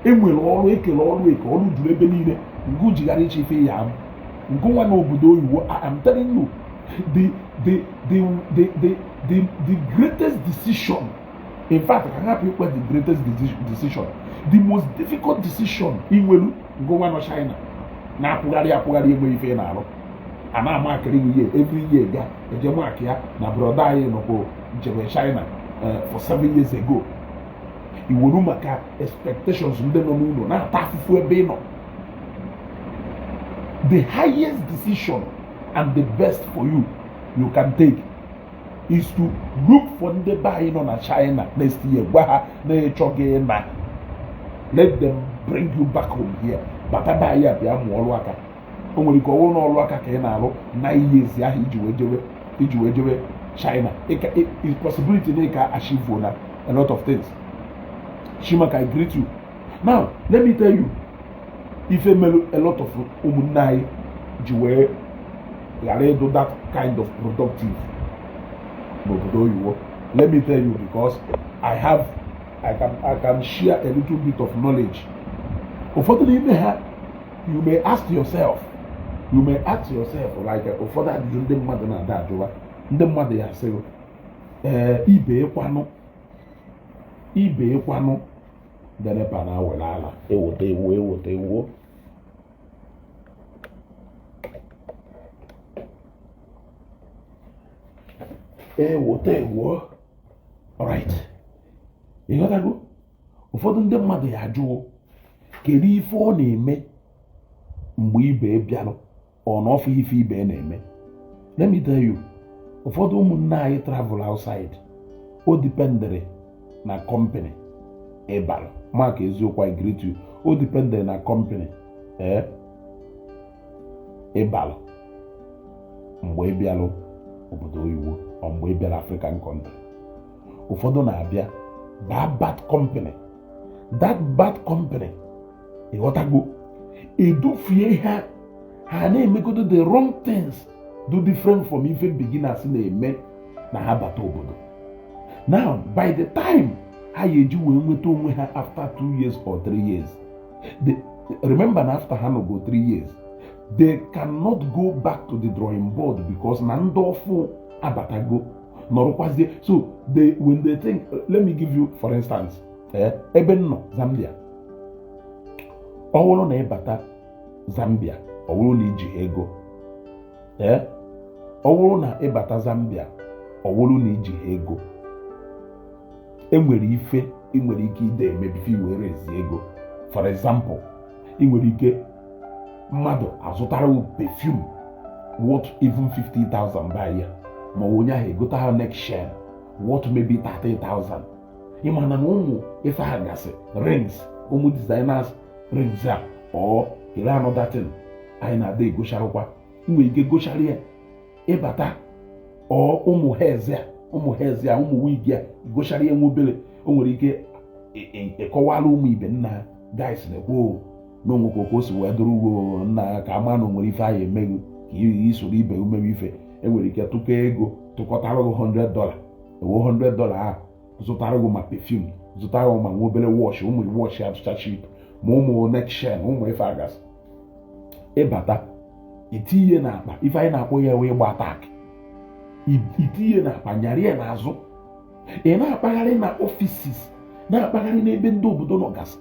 Enwere ọrụ ekele, ọrụ eke, ọrụ juru ebe niile. Ngụ jigara iche ife ya alụ ngụ nwa n'obodo oyibo. I am telling you, the greatest decision, in fact, ka hapụ ikpe, the greatest decision, the most difficult decision inwelu ngụ nwa nọ China na-akwụgharị akwụgharị, enwe ife ị na-arụ, a na-ama akịrị gị year, every year ga eje mark ya na brother anyị nọkwa njem China for 7 years ago. Iwuru maka expectations ndị nọ n'ụlọ na-ata afụfụ ebe ị nọ. The highest decision and the best for you you can take is to look for ndị be anyị nọ na China next year, gwa ha na ịchọghị na let them bring you back home here. Bata be anyị a, bịa mụọ ọrụ aka. O nwere ike ọwụrụ n'ọrụ aka ka ị na-alụ na ihe ezi ahụ iji wee jewe China. Is possibility na ị ka achieve na a lot of things. Chimaka, I greet you. Now let me tell you ife mere a lot of ụmụnne anyị ji wee ghara ịdụ that kind of productive n'obodo oyibo. Let me tell you, because I can share a little bit of knowledge. Ụfọdụ n'ime ha, you may ask yourself, you may ask yourself like ụfọdụ ajụjụ ndị mmadụ na-ada ajụwa ndị mmadụ ya asịghị ee, ibe ịkwanụ, ibe ịkwanụ derepa na awere ala eweta ewu eweta ewuo eweta ewuo. Alright, ịghọtago? Ụfọdụ ndị mmadụ ya ajụwo, kedu ife ọ na-eme mgbe ibe bịalụ ọ na ọfụ ife ibe na-eme? Let me tell you, ụfọdụ ụmụnne anyị travel outside, o dependere na company. Ịbara maka eziokwu, I greet you. O depend na company ee ịbalụ mgbe ị bịalụ obodo oyibo ọ mgbe ị bịara African country. Ụfọdụ na-abịa baa bad company, that bad company, ịghọtago, edufie ha, ha na-emegodo the wrong things do different from ife beginners na-eme na ha bata obodo. Now, by the time ha ga-eji wee nweta onwe ha after 2 years or 3 years, remember na after ha go 3 years, they cannot go back to the drawing board because na ndị ọfụ abatago nọrọkwazie. So they, when they think, let me give you for instance, ebe m nọ, Zambia. Ọ bụrụ na ịbata Zambia, ọ bụrụ na iji ego, ọ bụrụ na ịbata Zambia, ọ bụrụ na iji ego, enwere ife ị nwere ike ide eme before i were ezi ego. For example, ị nwere ike mmadụ azụtara gị perfume worth even 50,000 buy ya, ma ọ onye ahụ egota ha neck chain worth maybe 30,000. Ịma na ụmụ ife ha gasị, rings, ụmụ designers rings a ọ kele, another thing anyị na-ada egocharụkwa, ị nwere ike gochara ya ịbata ọ ụmụ hairs a, ụmụ hairs a, ụmụ wig a, gochara ya nwa obere. O nwere ike ịkọwara ụmụ ibe nna, guys, na-ekwu na onwekwa ka o si wee dụrụ ugbo nna ka ama na o nwere ife anyị emeghị ka isoro ibe umewe ife. Enwere ike tụkọ ego, tụkọtara gị $100, ewo $100 ahụ zụtara gị ma perfume, zụtara gị ma nwa obere watch, ụmụ watch atụcha cheap, ma ụmụ neck chain, ụmụ ife agasị. Ịbata, itinye n'akpa, ife anyị na-akpọ ya wee gba tak, itinye n'akpa, nyara ya n'azụ, ị na-akpagharị na offices, na-akpagharị n'ebe ndị obodo nọgasị.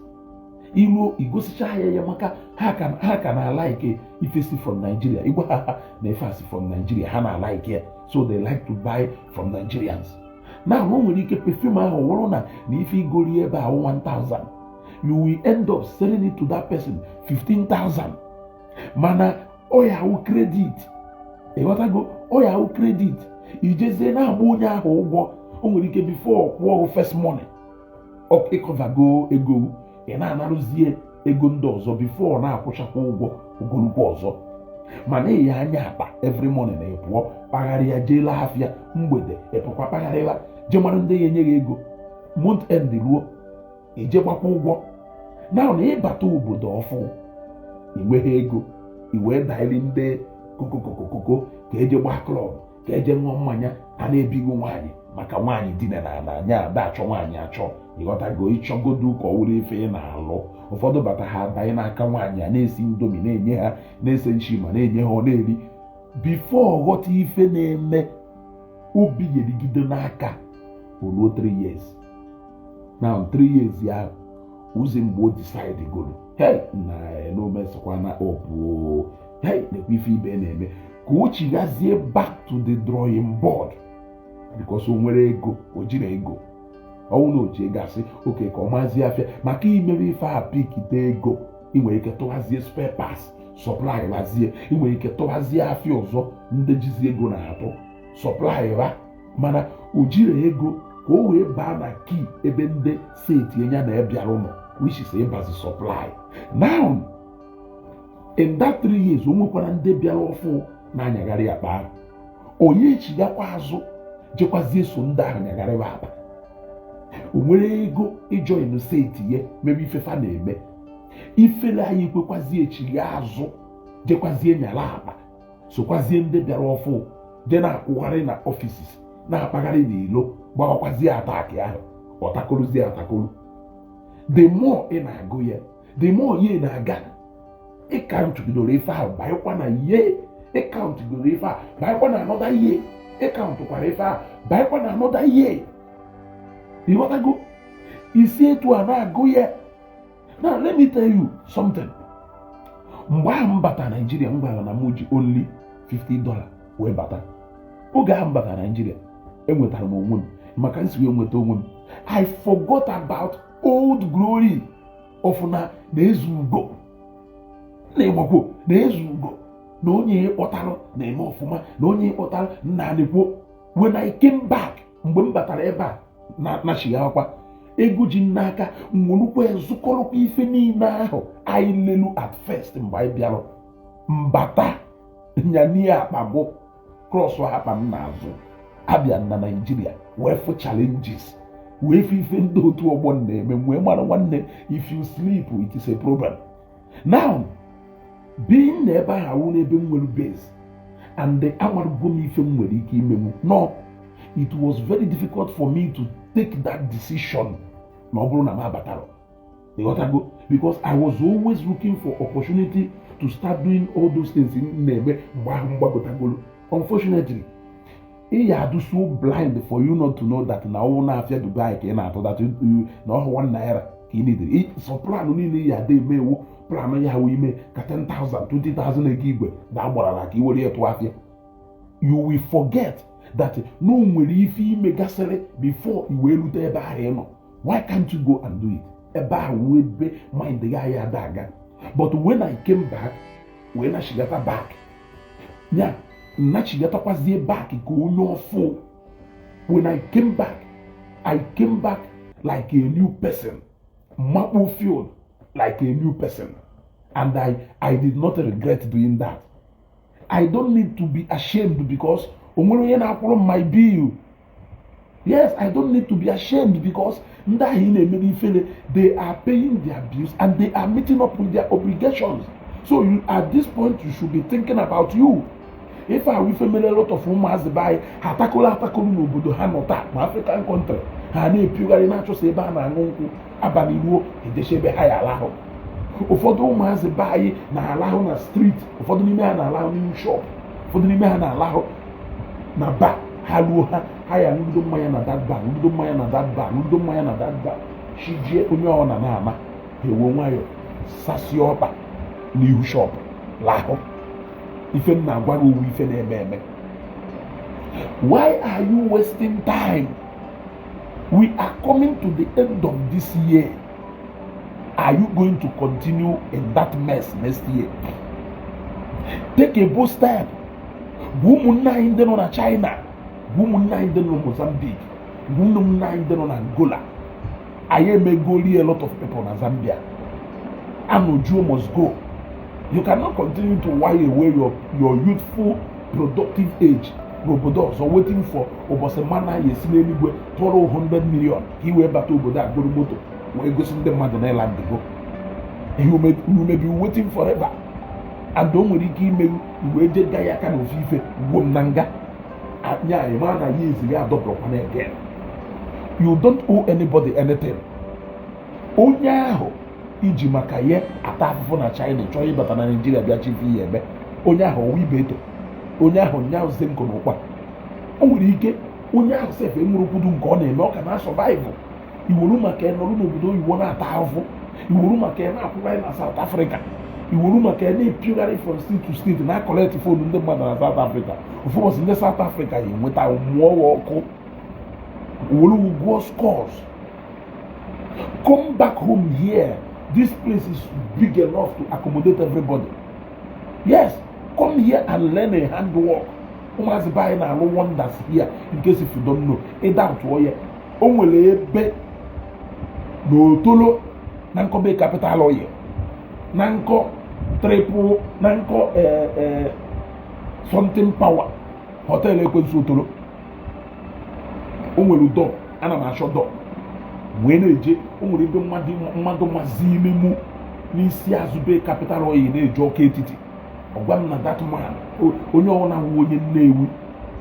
Iruo, igosicha ya ya maka ha ka na-alike ife si from Nigeria. Ịgwa ha ha na ife a si from Nigeria, ha na-alike ya, so they like to buy from Nigerians. Now, o nwere ike perfume ahụ wụrụ na ife igori ebe a 1000, you will end up selling it to that person 15,000, mana ọ ya awụ credit. Ịghọtago? Ọ ya awụ credit. Ijezie na-agba onye ahụ ụgwọ. O nwere ike before kwụọ first money, ịkọvago ego, ị na-anarụzie ego ndị ọzọ before ọ na-akwụchakwa ụgwọ ogolukwu ọzọ. Mana ịya anya akpa every morning na ị pụọ kpagharịa, jeela afịa mgbede, ịpụkwa kpagharịa, jee mara ndị ya enye gị ego. Month end ruo, ije gbakwa ụgwọ. Na ịbata obodo ọfụ, ị nweghị ego, i wee daili ndị kokokokokoko ka eje gbaa club, ka eje ṅụọ mmanya, a na-ebighị nwaanyị maka nwaanyị dina na ana anya ada achọ nwaanyị achọ. Ịghọtago? Ịchọgodu ka ọ wụrụ ife ị na-alụ. Ụfọdụ bata, ha abanye n'aka nwaanyị a na-esi Indomie na-enye ha, na-ese nshi ma na-enye ha, ọ na-eri. Before ghọta ife na-eme, obi yerigide n'aka oluo 3 years. Now 3 years ya ụzọ mgbe o decide goro, hey, na n'omesikwa na ọpụ, hey, nekwa ife ibe na-eme ka o chighazie back to the drawing board, because o nwere ego, o jiri ego ọnwụ na oji ego asị oke ka ọ mazie afịa maka imebe ife a pikite ego. Ị nwere ike tụghazie spare parts supply ghazie, ị nwere ike tụghazie afịa ọzọ ndị jizi ego na-atụ supply ha, mana o jiri ego ka o wee baa na key ebe ndị seti ya na ebiara ụlọ, which is ịbazi supply. Now, in that 3 years, o nwekwara ndị bịara ọfụ na-anyagharị akpa ahụ. Onye echigakwa azụ jekwazie so ndị ahụ nyagharịwa akpa. O nwere ego ịjoin seti ya mebe ifefa na-eme ifele anyị, ekwekwazie echigha azụ jekwazie nyara akpa, sokwazie ndị bịara ọfụ je na-akwụgharị na offices, na-akpagharị n'ilo, gbawakwazie attack ahụ, ọtakorozie atakoro. The more ị na-agụ ya, the more ihe na-aga. Ịcountgidoro ife ahụ, banyekwa na ihe ịcountgidoro ife ahụ, banyekwa na another ihe ịcountkwara ife ahụ, banyekwa na another ihe. Ịghọtago? Isi etu a na-agụ ya. Now let me tell you something. Mgbe ahụ m bata Naijiria, m gwara na m ji only $50 wee bata. Oge ahụ m bata Naijiria, enwetara m onwe m maka nsi wee nweta onwe m. I forgot about old glory of na eze ugo na ịgbakwo na eze ugo na onye kpọtara na-eme ọfụma na onye kpọtara nna anịkwo. When I came back, mgbe m batara ebe a na nachigakwa, Ego ji m n'aka, nwelukwa zụkọrọkwa ife niile ahụ anyị lelu at first mgbe anyị bịara mbata nyanie akpa bụ cross akpa m n'azụ abịa na Naijiria, wee fụ challenges, wee fụ ife ndị otu ọgbọ na-eme, wee mara, nwanne, if you sleep, it is a problem. Now, being na ebe ahụ awụ n'ebe m nwere base and amarugo m ife m nwere ike imenwu. No, it was very difficult for me to take that decision na ọ bụrụ na m abatara, ịghọtago? Because I was always looking for opportunity to start doing all those things m na-eme mgbe ahụ m gbagotagolo. Unfortunately, ị ya adụ so blind for you not to know that na ọnwụ na-afịa Dubai ka ị na-atụ that na ọhụ 1 naira ka ị nidiri. So plan niile ị ya ada eme ewu plan ya wụ ime ka 10,000, 20,000 ego igwe na agbarala ka ị were ya tụọ afịa. You will forget that na o nwere ife ime gasịrị before i wee rute ebe ahụ ị nọ. Why can't you go and do it? Ebe ahụ wee ebe mind gị ahịa ada aga. But when I came back, wee nachigata back ya, nnachigatakwazie back ka onye ọfụ. When I came back, I came back like a new person, makpo field like a new person, and I did not regret doing that. I don't need to be ashamed because o nwere onye na-akwụrụ m my bill. Yes, I don't need to be ashamed because ndị ahụ ị na-emere ifere, they are paying their bills and they are meeting up with their obligations. So you, at this point, you should be thinking about you. Ife ahụ ife mere a lot of ụmụazị be anyị, ha atakolo atakolo n'obodo ha nọ taa ma African country, ha na-epiogharị na-achọsa ebe a na-aṅụ nkwụ. Abalị ruo, ejecha ebe ha ya alahụ. Ụfọdụ ụmụazị be anyị na-alahụ na street, ụfọdụ n'ime ha na-alahụ n'ihu shop, ụfọdụ n'ime ha na-alahụ na bar. Ha ruo, ha ya ṅụgido mmanya na that bar, ṅụgido mmanya na that bar, ṅụgido mmanya na that bar, chijie onye ọ na na-ama, ha ewe nwayọ sasie ọkpa n'ihu shop lahụ. Ife m na-agwa gị owu ife na-eme eme. Why are you wasting time? We are coming to the end of this year. Are you going to continue in that mess next year? Take a bold step. Gwa ụmụnne anyị ndị nọ na China, gwa ụmụnne anyị ndị nọ na Mozambique, gwa ụmụnne anyị ndị nọ na Angola. Anyị emegoli a lot of people na Zambia. Anujuo must go. You cannot continue to while away your youthful productive age n'obodo ọzọ, waiting for ụbọchị mmanụ anyị esi n'eluigwe tụọrọ 100 million ka i wee bata obodo a, goro moto, wee gosi ndị mmadụ na ịla ndịgo. You may be waiting forever, and o nwere ike imewu iwee je ga ya aka n'ofe ife gwuo m na nga anya anyị ma na ya ezighị adọbụrụkwana again. You don't owe anybody anything. Onye ahụ iji maka ya ata afụfụ na China chọọ ịbata na Naijiria bịa chife ya eme, onye ahụ ọwa ibe eto, onye ahụ nya zenko n'ụkpa. O nwere ike onye ahụ sef enwere nke ọ na-eme, ọ ka na-survive. Iwuru maka ya nọrọ n'obodo oyibo na-ata ahụhụ, iwuru maka ya na-akwụgharị na South Africa, iwuru maka ya na-epiogharị from state to state, na collect phone ndị mmadụ na South Africa. Ofu ụbọchị, ndị South Africa ya enweta mụọ ọkụ were gwuo scores. Come back home here. This place is big enough to accommodate everybody. Yes, come here and learn a handwork. Ụmụazị be anyị na-alụ wonders here. In case if you don't know, ịda tụọ ya, o nwere ebe n'Otolo na nkọbe Capital Oil na nkọ triple na nkọ something power hotel Ekwensu Otolo. O nwere dọ ana m achọ dọ wee na-eje. O nwere ebe mmadụ mazi ime mụ n'isi azụ be Capital Oil na-eje ọka etiti. Ọ gwa m na that man, onye ọbụla wụ onye Nnewi,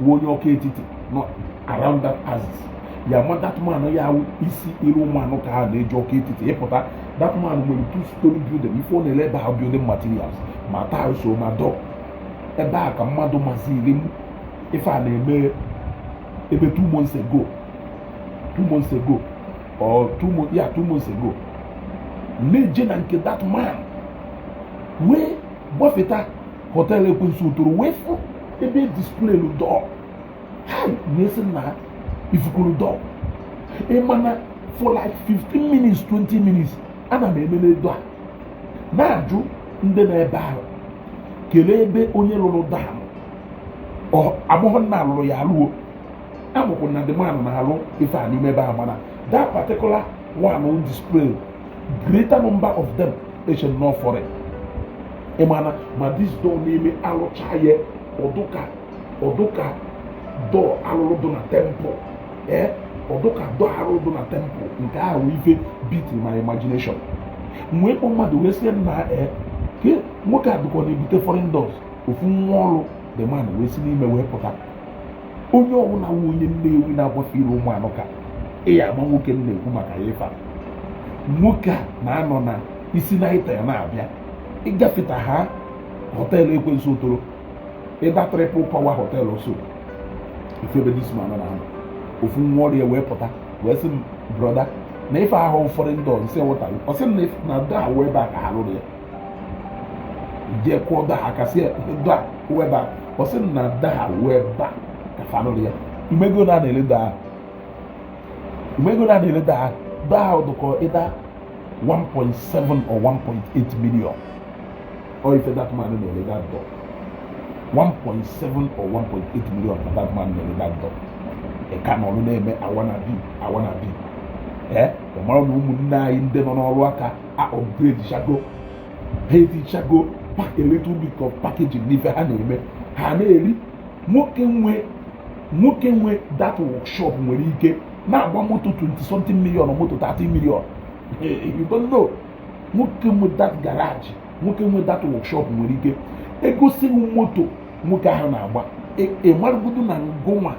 wụ onye ọka etiti nọ around that axis ya ma that man ya wụ isi iru ụmụanụ ka ha na-eje ọka etiti ịpụta. That man nwere two story building. Ife ọ na-ele ebe ahụ, building materials, ma tiles o ma door. Ebe a ka mmadụ maziri m ife a na-eme ebe 2 months ago, 2 months ago or 2 months, yeah, 2 months ago, na-eje na nke that man wee gbafeta hotel Ekwensu Otoro, wee fụ ebe display door hai, wee sị na ifukuru door. Ị mana for like 15 minutes, 20 minutes, ana m eme n'edo a na-ajụ ndị nọ ebe ahụ, kelee ebe onye lụrụ dam. Ọ agbọghọ nna alụrụ ya alụo amụkwụ na the man na-alụ ife a n'ime ebe ahụ, mana that particular One display greater number of them eche nọ foreign. Ịmana ma this door na-eme alụcha ya, ọdụka ọdụka door alụrụ dị na temple, ee, ọdụka door alụrụ dị na temple. Nke ahụ ife beat my imagination. Wee kpọ mmadụ wee sị na ee, ke nwoke a dịkwa na-ebute foreign doors. Ofu nwa ọrụ the man wee si n'ime wee pụta. Onye ọbụla nwe onye Nnewi na-agbafe iru ụmụ anụ ka ị ya ama nwoke m na-ekwu maka ya. Ife a nwoke a na-anọ na isi na ịta ya na-abịa ịgafeta ha hotel Ekwensu Otoro, ịda Triple Power Hotel, so ife ebe this man na-anọ. Ofu nwa ọrụ ya wee pụta wee sị m, "Brother, na ife ahụ ụfọdụ ndị ọzọ wụtara." Ọ sị m na door awụ ebe a ka ha lụrụ ya. Jee kụọ door aka, sị door awụ ebe a. Ọ sị m na door awụ ebe a ka fa lụrụ ya. Imego na na-ele door ahụ, imego na na-ele door ahụ. Door ahụ dụkọ ịda 1.7 or 1.8 million. Or ife that man na-ele that door, 1.7 or 1.8 million ka that man na-ele that door. Ị ka nọrụ na-eme awana bi awana bi. Ee, ị mara na ụmụnne anyị ndị nọ n'ọrụ aka a upgrade chago ha, etichago a little bit of packaging n'ife ha na-eme, ha na-eri. Nwoke nwe that workshop nwere ike na-agba moto 20 something million or moto 30 million. You don't know. Nwoke nwe that garage, nwoke nwe that workshop nwere ike egosi moto nwoke ahụ na-agba, ị marụgodo na ngụnwa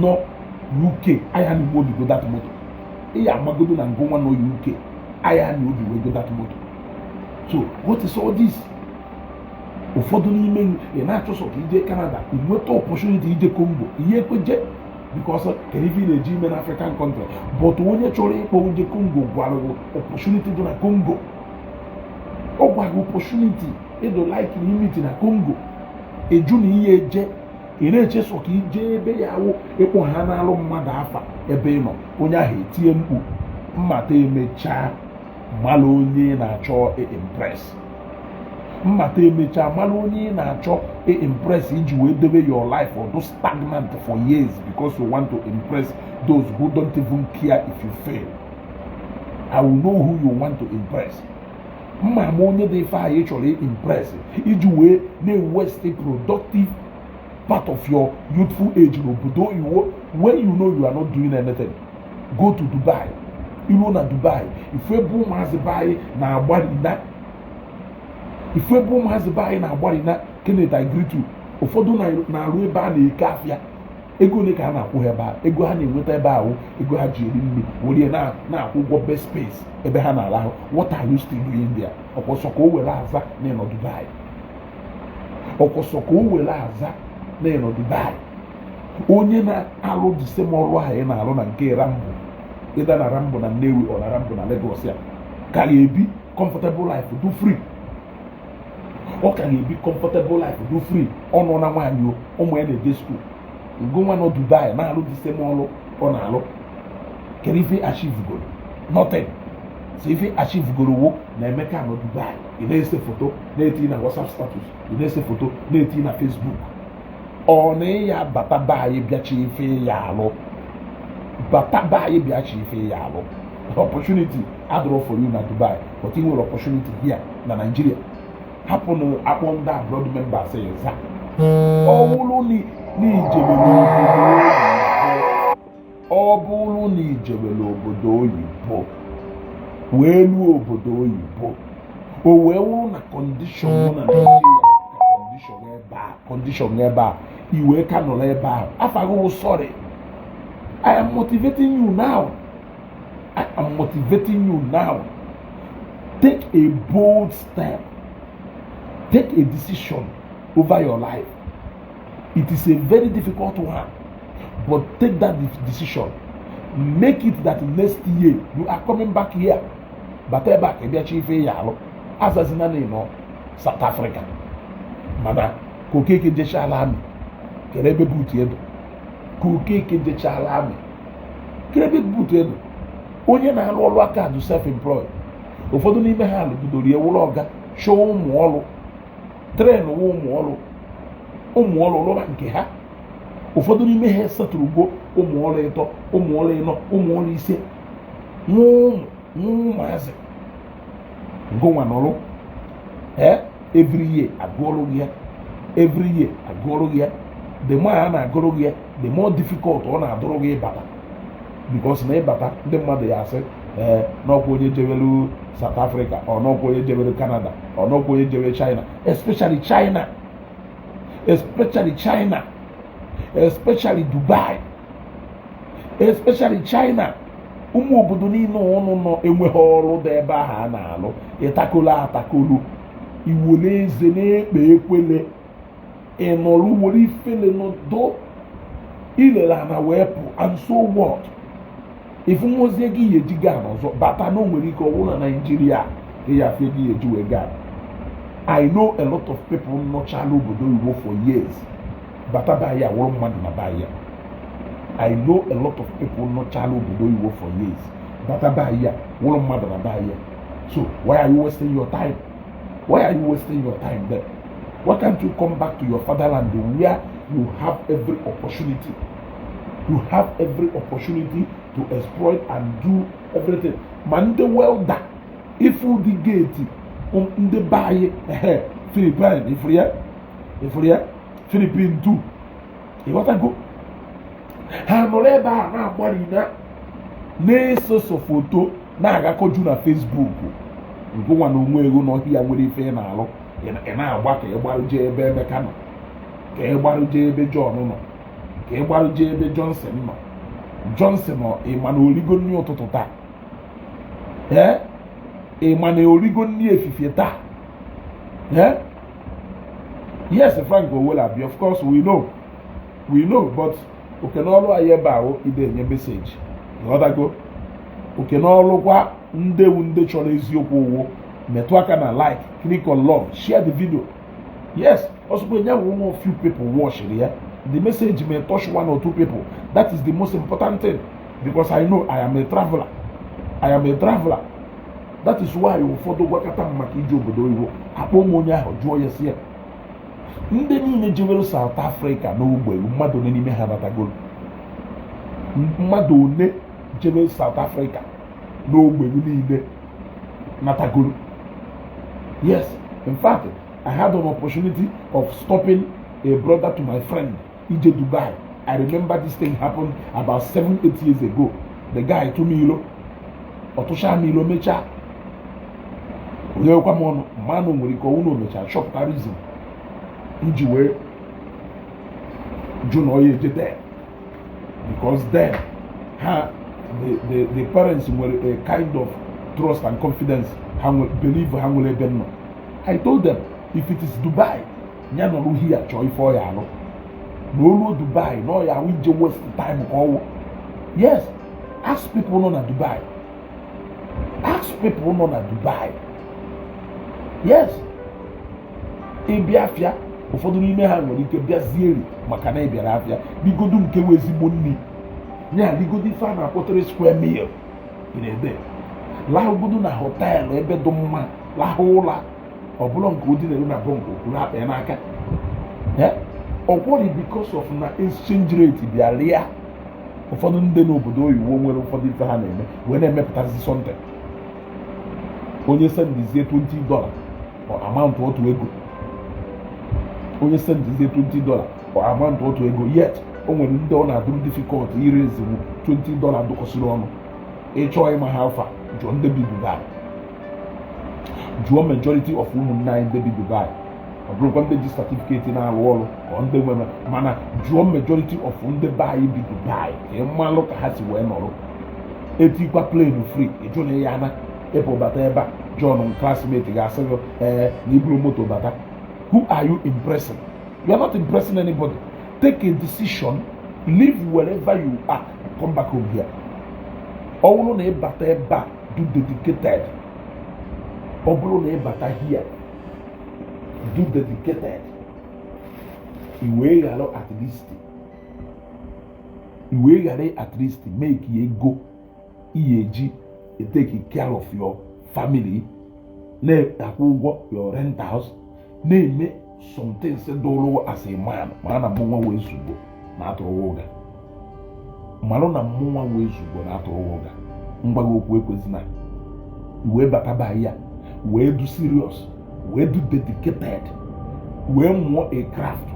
nọ UK anya na igbo obigo that moto. Ị ya amagodo na ngụnwa nọ UK anya na obi wego that moto. So what is all this? Ụfọdụ n'ime ị na-achọsọ ka ije Canada, ị nweta opportunity ije Congo, ihe ekweje, because kedu ife ị na-eji ime na African country? But onye chọrọ ịkpọ ije Congo gwara gị opportunity dị na Congo. Ọ gwara gị opportunity ịdụ like limit na Congo, eju na ihe eje. Ị na-eche sọ ka ije ebe ya awụ ịkpọ ha na-alụ mmadụ afa ebe ị nọ, onye ahụ etie mkpu mmata. Emechaa mmalụ onye ị na-achọ impress. Mmata emechaa mmalụ onye ị na-achọ impress iji wee debe your life ọdụ stagnant for years because you want to impress those who don't even care if you fail. I will know who you want to impress. Mma ama onye dị ife ahụ ị chọrọ impress iji wee na-waste productive part of your youthful age n'obodo oyibo when you know you are not doing anything. Go to Dubai. Iruo na Dubai, ifu ebe ụmụazị be anyị na-agbarina, ifu ebe ụmụazị be anyị na-agbarina. Kenneth, I greet you. Ụfọdụ na-arụ ebe a na-eke afịa. Ego ole ka a na-akwụ ha ebe a? Ego ha na-enweta ebe ahụ, ego ha ji eri nri, were na-akwụ ụgwọ best space ebe ha na-arahụ. What are you still doing there? Ọkwọsọ ka o were aza na ịnọ Dubai, ọkwọsọ ka o were aza na ịnọ Dubai. Onye na-alụ the same ọrụ ahụ ị na-alụ na nke Rambo, ịda na Rambo na Nnewi ọ na Rambo na Lagos, ya ka ga-ebi comfortable life, do free. Ọ ka ga-ebi comfortable life, do free. Ọ nọ na nwaanyị o, ụmụ ya na-eje school. Ngụnwa nọ Dubai na-alụ the same ọrụ ọ na-alụ, kedu ife achieve goro? Nothing. So ife achieve goro wo na Emeka nọ Dubai. Ị na-ese foto na-eti na WhatsApp status, ị na-ese foto na-eti na Facebook. Ọ na ya bata be anyị bịachi ife ya alụ, bata be anyị bịachi ife ya alụ. Opportunity adịrọ for you na Dubai, but ị nwere opportunity here na Nigeria. Hapụnụ akpọ ndị abroad members ịza. Ọ bụrụ na ijebe n'obodo oyibo, ọ bụrụ na ijebe n'obodo oyibo wee luo obodo oyibo, o wee wụrụ na condition nọ na Nigeria ka condition ebe a, condition ebe a i wee ka nọrọ ebe ahụ afọ agụwụ. Sorry, I am motivating you now. I am motivating you now. Take a bold step. Take a decision over your life. It is a very difficult one, but take that decision. Make it that next year you are coming back here. Bata ebe a ka ị bịachi ife ya alụ. Azazina na ịnọ South Africa, mana ka Okeke jechala amị kere ebe buutu edo, ka Okeke jechala amị kere ebe buutu edo. Onye na-alụ ọrụ aka dị self employed, ụfọdụ n'ime ha lụgidoro ya wụrụ ọga, chọọ ụmụ ọrụ, train ụmụ ọrụ, ụmụ ọrụ lụra nke ha. Ụfọdụ n'ime ha esetụrụgo ụmụ ọrụ ịtọ, ụmụ ọrụ ịnọ, ụmụ ọrụ ise. Nwa ụmụ nwa ụmụazị ngụnwa nọrụ, ee, every year agụọrụ gị ya, every year agụọrụ gị ya. The more a na-agụrụ gị ya, the more difficult ọ na-adụrụ gị ịbata, because na ịbata, ndị mmadụ ya asị, ee, n'ọkwa onye jewelu South Africa, ọ n'ọkwa onye jewelu Canada, ọ n'ọkwa onye jewelu China, especially China, especially China, especially Dubai, especially China. Ụmụ obodo niile ụnụ nọ enweghị ọrụ dị ebe ahụ a na-alụ. Ịtakolo atakolo, iwole eze na-ekpe ekwele, ịnọrụ were ifele nọdụ ilele ana wee pụ. And so what if nwozie gị ya eji gaa n'ọzọ bata na o nwere ike ọwụ na Naijiria ka ya afọ gị ya eji wee gaa. I know a lot of people nọchala obodo oyibo for years, bata be ya, wụrụ mmadụ na be ya. I know a lot of people nọchala obodo oyibo for years, bata be ya, wụrụ mmadụ na be ya. So why are you wasting your time? Why are you wasting your time there? Why can't you come back to your fatherland where you have every opportunity? You have every opportunity to exploit and do everything. Ma ndị welder, ifu dị gate ndị be anyị, ehe, Philippine, ifuru ya, ifuru ya, Philippine too, ịghọtago? Ha nọrọ ebe a na-agbari na na-esoso foto na-agakọju na Facebook. Ngụnwa na onwe ego n'ọhịa nwere ife ị na-alụ, ị na-agba ka ị gbarụje ebe Emeka nọ, ka ị gbarụje ebe John nọ, ka ị gbarụje ebe Johnson nọ. Johnson nọ, ị ma na origo nri ụtụtụ taa? Ee, ị ma na origo nri efifie taa? Ee, yes, Frank Owolabi, of course we know, we know, but oke n'ọrụ anyị ebe ahụ ide enye message, ghọtago? Oke n'ọrụ kwa ndewu ndị chọrọ eziokwu owo, metụ aka na like, click on love, share the video. Yes, ọsọkwa nye one few people watch ya, the message may touch one or two people. That is the most important thing, because I know I am a traveler. I am a traveler. That is why ụfọdụ gwakọta m maka ije obodo oyibo, akpọ m onye ahụ, jụọ ya, si ya, ndị niile jewere South Africa n'ogbe, mmadụ one n'ime ha batagoro? Mmadụ one jebe South Africa n'ogbe niile natagoro? Yes, in fact, I had an opportunity of stopping a brother to my friend ije Dubai. I remember this thing happened about 7, 8 years ago. The guy tụ m ilo, ọtụcha m ilo, mechaa onyekwa m ọnụ mmanụ. Nwere ike ọnwụ na o mechara chọpụta reason m ji wee jụ na ọ ya eje there, because then ha the parents nwere a kind of trust and confidence, ha nwere believe, ha nwere ebe m nọ. I told them, if it is Dubai, ya nọrọ here chọọ ife ọ ya alụ na oluo Dubai na ọ ya ahụ ije waste time ka ọwụ. Yes, ask people nọ na Dubai, ask people nọ na Dubai. Yes, ịbịa afịa, ụfọdụ n'ime ha nwere ike bịazie maka na ị bịara afịa, ligodu nke wee ezigbo nri ya, ligodu ife a na-akpọ three square meal in a day, lahụgodu na hotel ebe dị mma, lahụ ụla ọ bụla nke odinere na bunk kwuru akpa ya n'aka ọkwọrị, because of na exchange rate bịa rịa. Ụfọdụ ndị n'obodo oyibo nwere ụfọdụ ife ha na-eme wee na-emepụtazi something. Onye sendizie $20 ọ amount otu ego, onye sendizie $20 ọ amount otu ego, yet o nwere ndị ọ na-adụrụ difficult ire ezinwu $20 dụkọsịrị ọnụ. Ịchọọ ịma ha afa, jụọ ndị bi Dubai, jụọ majority of ụmụnne anyị ndị bi Dubai. Ọ bụrụkwa ndị ji certificate na-arụ ọrụ ọ ndị nwere, mana jụọ majority of ndị be anyị bi Dubai ka ị malụ ka ha si wee nọrọ. Etikwa plane free, ịjụ na ya na ịpụ bata ebe a. John classmate ga-asị gị, ee, na iburu moto bata. Who are you impressing? You are not impressing anybody. Take a decision, live wherever you are, come back home here. Ọ bụrụ na ịbata ebe a, do dedicated. Ọ bụrụ na ịbata here, do dedicated, i wee ghara at least, i wee ghara at least make ego iyi eji take care of your family, na-akwụ ụgwọ your rent house, na-eme some things dụrụ as a man. Mara na mụnwa wee zugbo na atụrụ ụga, marụ na mụnwa wee zugbo na atụrụ ụga. Mgbago okwu ekwezina wee bata ba ya, wee du serious, wee du dedicated, wee mụọ a craft,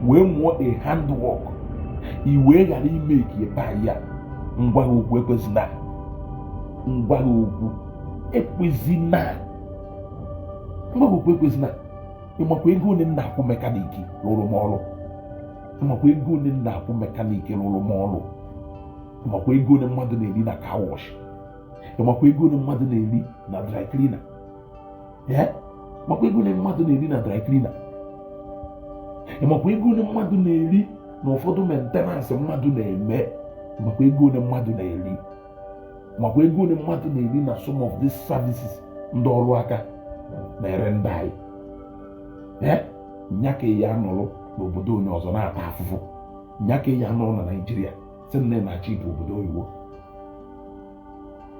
wee mụọ a handwork, i wee ghara ime ka ebe ya. Ngwa gị okwu ekwezina, ngwa gị okwu ekwezina, ngwa gị okwu ekwezina. Ịmakwa ego ole m na-akwụ mechanic rụrụ m ọrụ? Ịmakwa ego ole m na-akwụ mechanic rụrụ m ọrụ? Ịmakwa ego ole mmadụ na-eri na car wash? Ịmakwa ego ole mmadụ na-eri na dry cleaner? Ee, makwa ego ole mmadụ na-eri na dry cleaner? Ịmakwa ego ole mmadụ na-eri na ụfọdụ maintenance mmadụ na-eme? Makwa ego ole mmadụ na-eri? Makwa ego ole mmadụ na-eri na some of these services ndị ọrụ aka na-ere ndị anyị? Ee, nya ka ya nọrọ n'obodo onye ọzọ na-ata afụfụ. Nya ka ya nọrọ na Naijiria si nne na-achọ ịbụ obodo oyibo.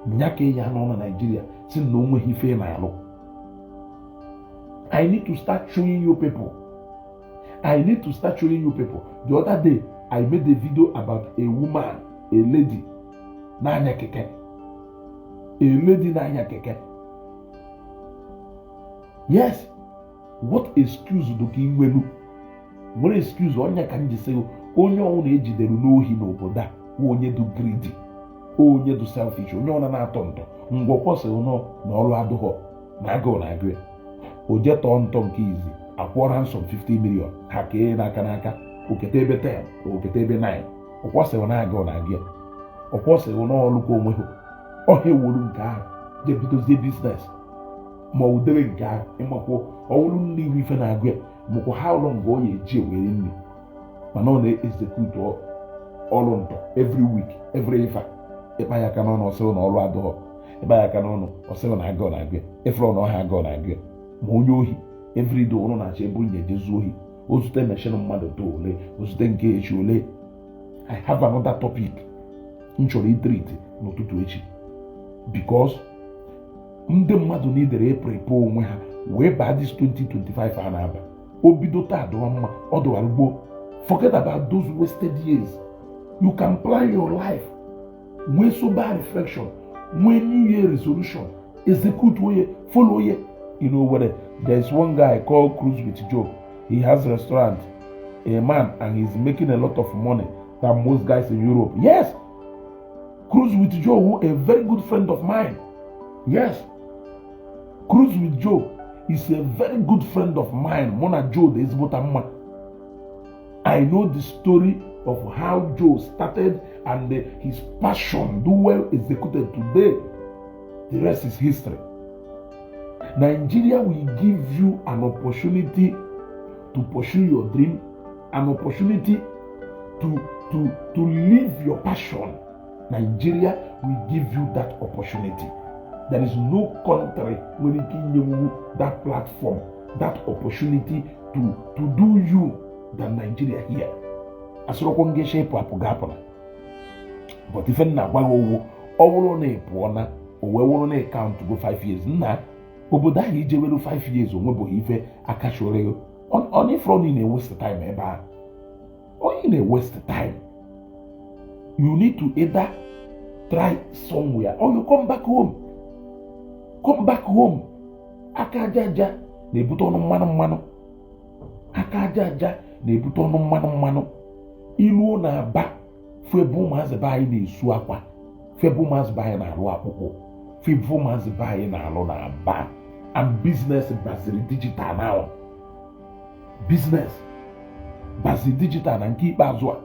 Nya ka ya nọ na Naijiria si na o nweghị ife na-alụ. I need to start showing you people. I need to start showing you people. The other day, I made a video about a woman, a lady, na-anya keke. A lady na-anya keke. Yes. What excuse do ka ị nwelu? Nwere excuse onye ka m ji sị onye ọbụla ejidere n'ohi n'obodo a wụ onye du greedy, onye du selfish, onye ọna na-atọ ntọ ngwọkwọ sị nọ na ọrụ adụghọ na agụụ na agụ ya. O je tọọ ntọ nke izi, akwụọ ransom 50 million, ha kee n'aka n'aka, okete ebe 10, okete ebe 9. Ọkwọsịghị na agụụ na agụ ya, ọkwọsịghị n'ọlụ ka onwe ha ọha ewuru nke ahụ je bidozie business ma ọ debe nke ahụ. Ịmakwụ ọwụrụ nne iwu ife na-agụ ya makwa how long ọ ya eji ewere nri, mana ọ na-execute ọrụ ntọ every week, every ife. Ịkpa ya aka n'ọnụ, ọsịrị na ọrụ adụghọ. Ịkpa ya aka n'ọnụ, ọsịrị na agụụ na agụ ya. Ịfụrụ na ọha agụụ na agụ ya. Ma onye ohi everyday ụnụ na-achọ ebe onye ejezu ohi, ozute machine mmadụ too ole, ozute nke echi ole. I have another topic m chọrọ itreat n'ụtụtụ echi, because ndị mmadụ na-idere eprepare onwe ha wee baa this 2025 a na-aba. O bido taa dụwa mma, ọ dụwara gboo. Forget about those wasted years. You can plan your life, nwee sober reflection, nwee new year resolution, execute onye, follow onye. You know where there's one guy called Cruise with Joe. He has restaurant, a man, and he's making a lot of money than most guys in Europe. Yes, Cruise with Joe, who a very good friend of mine. Yes, Cruise with Joe is a very good friend of mine. Mụ na Joe dị ezigbo mma. I know the story of how Joe started and his passion do well executed today. The rest is history. Nigeria will give you an opportunity to pursue your dream, an opportunity to live your passion. Nigeria will give you that opportunity. There is no country nwere ike inyewu that platform, that opportunity to do you than Nigeria here. Asịrọkwa ngesha ịpụ apụ ga-apụla, but ife m na-agwa gị owu, ọ bụrụ na ị pụọ na o wee wụrụ na count go 5 years nna obodo ahụ, ije welu 5 years, onwebụghị ife aka chụrụ ego ọ na ifrọ na ị na-ewaste time ebe ahụ, onye na-ewaste time. You need to either try somewhere or you come back home. Come back home. Aka aja aja na-ebute ọnụ mmanụ mmanụ. Aka aja aja na-ebute ọnụ mmanụ mmanụ. Iluo na Aba, fụ ebe ụmụazị be anyị na-esu akwa, fụ ebe ụmụazị be anyị na-alụ akpụkpọ, fụ ebe ụmụazị be anyị na-alụ na Aba. And business baziri digital now. Business bazi digital na nke ikpeazụ a,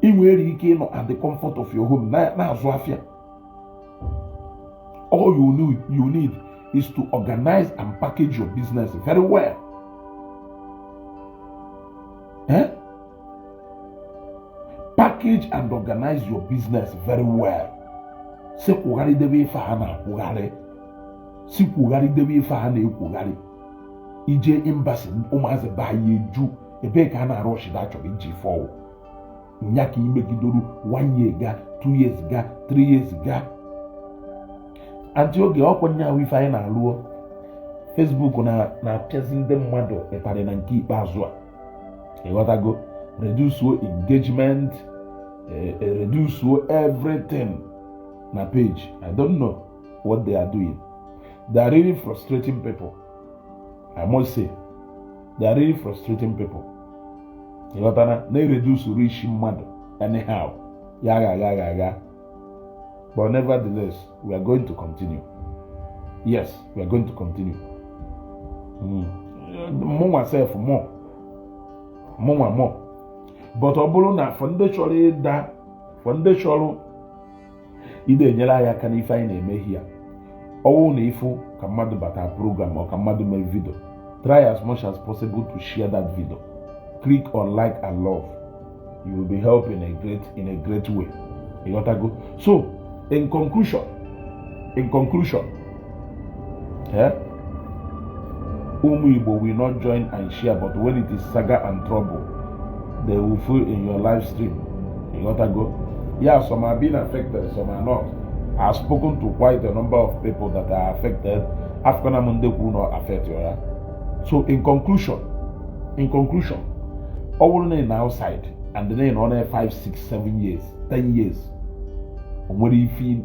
ị nwere ike ịnọ at the comfort of your home na-azụ afịa. All you need is to organize and package your business very well, eh? Package and organize your business very well. Si kwugharịdebe ife a na-akwugharị, si kwugharịdebe ife a na-ekwugharị. Ije embassy, ụmụazị be anyị eju ebee ka a na-arụ ọchịda chọrọ iji fọwụ nya ka imegidoro one year ga, 2 years ga, 3 years ga. Antị oge ọkwa nya ahụ ife anyị na-alụọ Facebook na na-apịazi ndị mmadụ ịtarị na nke ikpeazụ a, ịghọtago? Reduce engagement. Reduce everything na page. I don't know what they are doing. They are really frustrating people. I must say they are really frustrating people. Ịghọtara na-ereduce isi mmadụ anyhow, ya agha agha agha agha. But nevertheless, we are going to continue. Yes, we are going to continue. Mụnwa sef, mụ mụnwa mụ. But ọ bụrụ na for ndị chọrọ ịda, for ndị chọrọ ide enyere anyị aka n'ife anyị na-eme here, ọwụ na ịfụ ka mmadụ bata program or ka mmadụ mee video, try as much as possible to share that video. Click on like and love. You will be helping a great in a great way. Ịghọtago? So in conclusion, ụmụ Igbo will not join and share, but when it is saga and trouble, they will fill in your live stream. Ịghọtago? Yeah, some are being affected, some are not. I've spoken to quite a number of people that are affected. Afghan ndị kwu not affect ya. So in conclusion, ọ bụrụ na ị na outside and then ị nọ na 5, 6, 7 years, 10 years, o nwere ife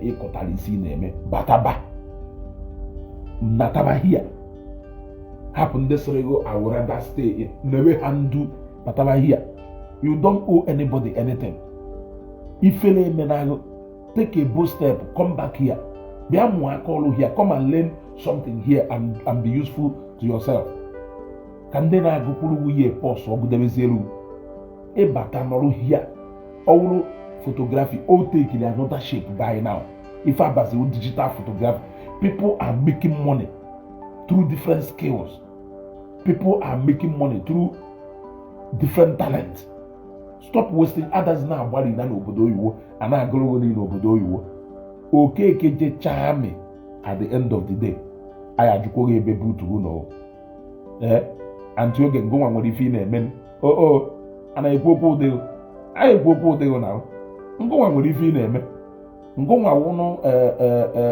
ịkọtara isi ị na-eme, bataba, nataba here. Hapụ ndị sịrị go, "I would rather stay in." Newe ha ndu, bataba here. You don't owe anybody anything. Ifele emenagụ, take a bold step, come back here, bịa mụọ aka ọrụ here. Come and learn something here and be useful to yourself. Ka ndị na-agụkwuru nwunye pọs ọgụdebezielu ịbata nọrụ here. Ọwụrụ photography, o take another shape by now. Ife abaziwo digital photography. People are making money through different skills. People are making money through different talents. Stop wasting. Others na-agbalị na n'obodo oyibo, a na-agụrụ niile n'obodo oyibo. Okeke jechaa amị, at the end of the day, anyị ajụkwa gị ebe butugu nọ. Ee, antị oge ngụnwa nwere ife ị na-eme. O a na-ekwu okwu ụdịghị, anyị ekwu okwu ụdịghị na ngụnwa nwere ife ị na-eme. Ngụnwa wụnụ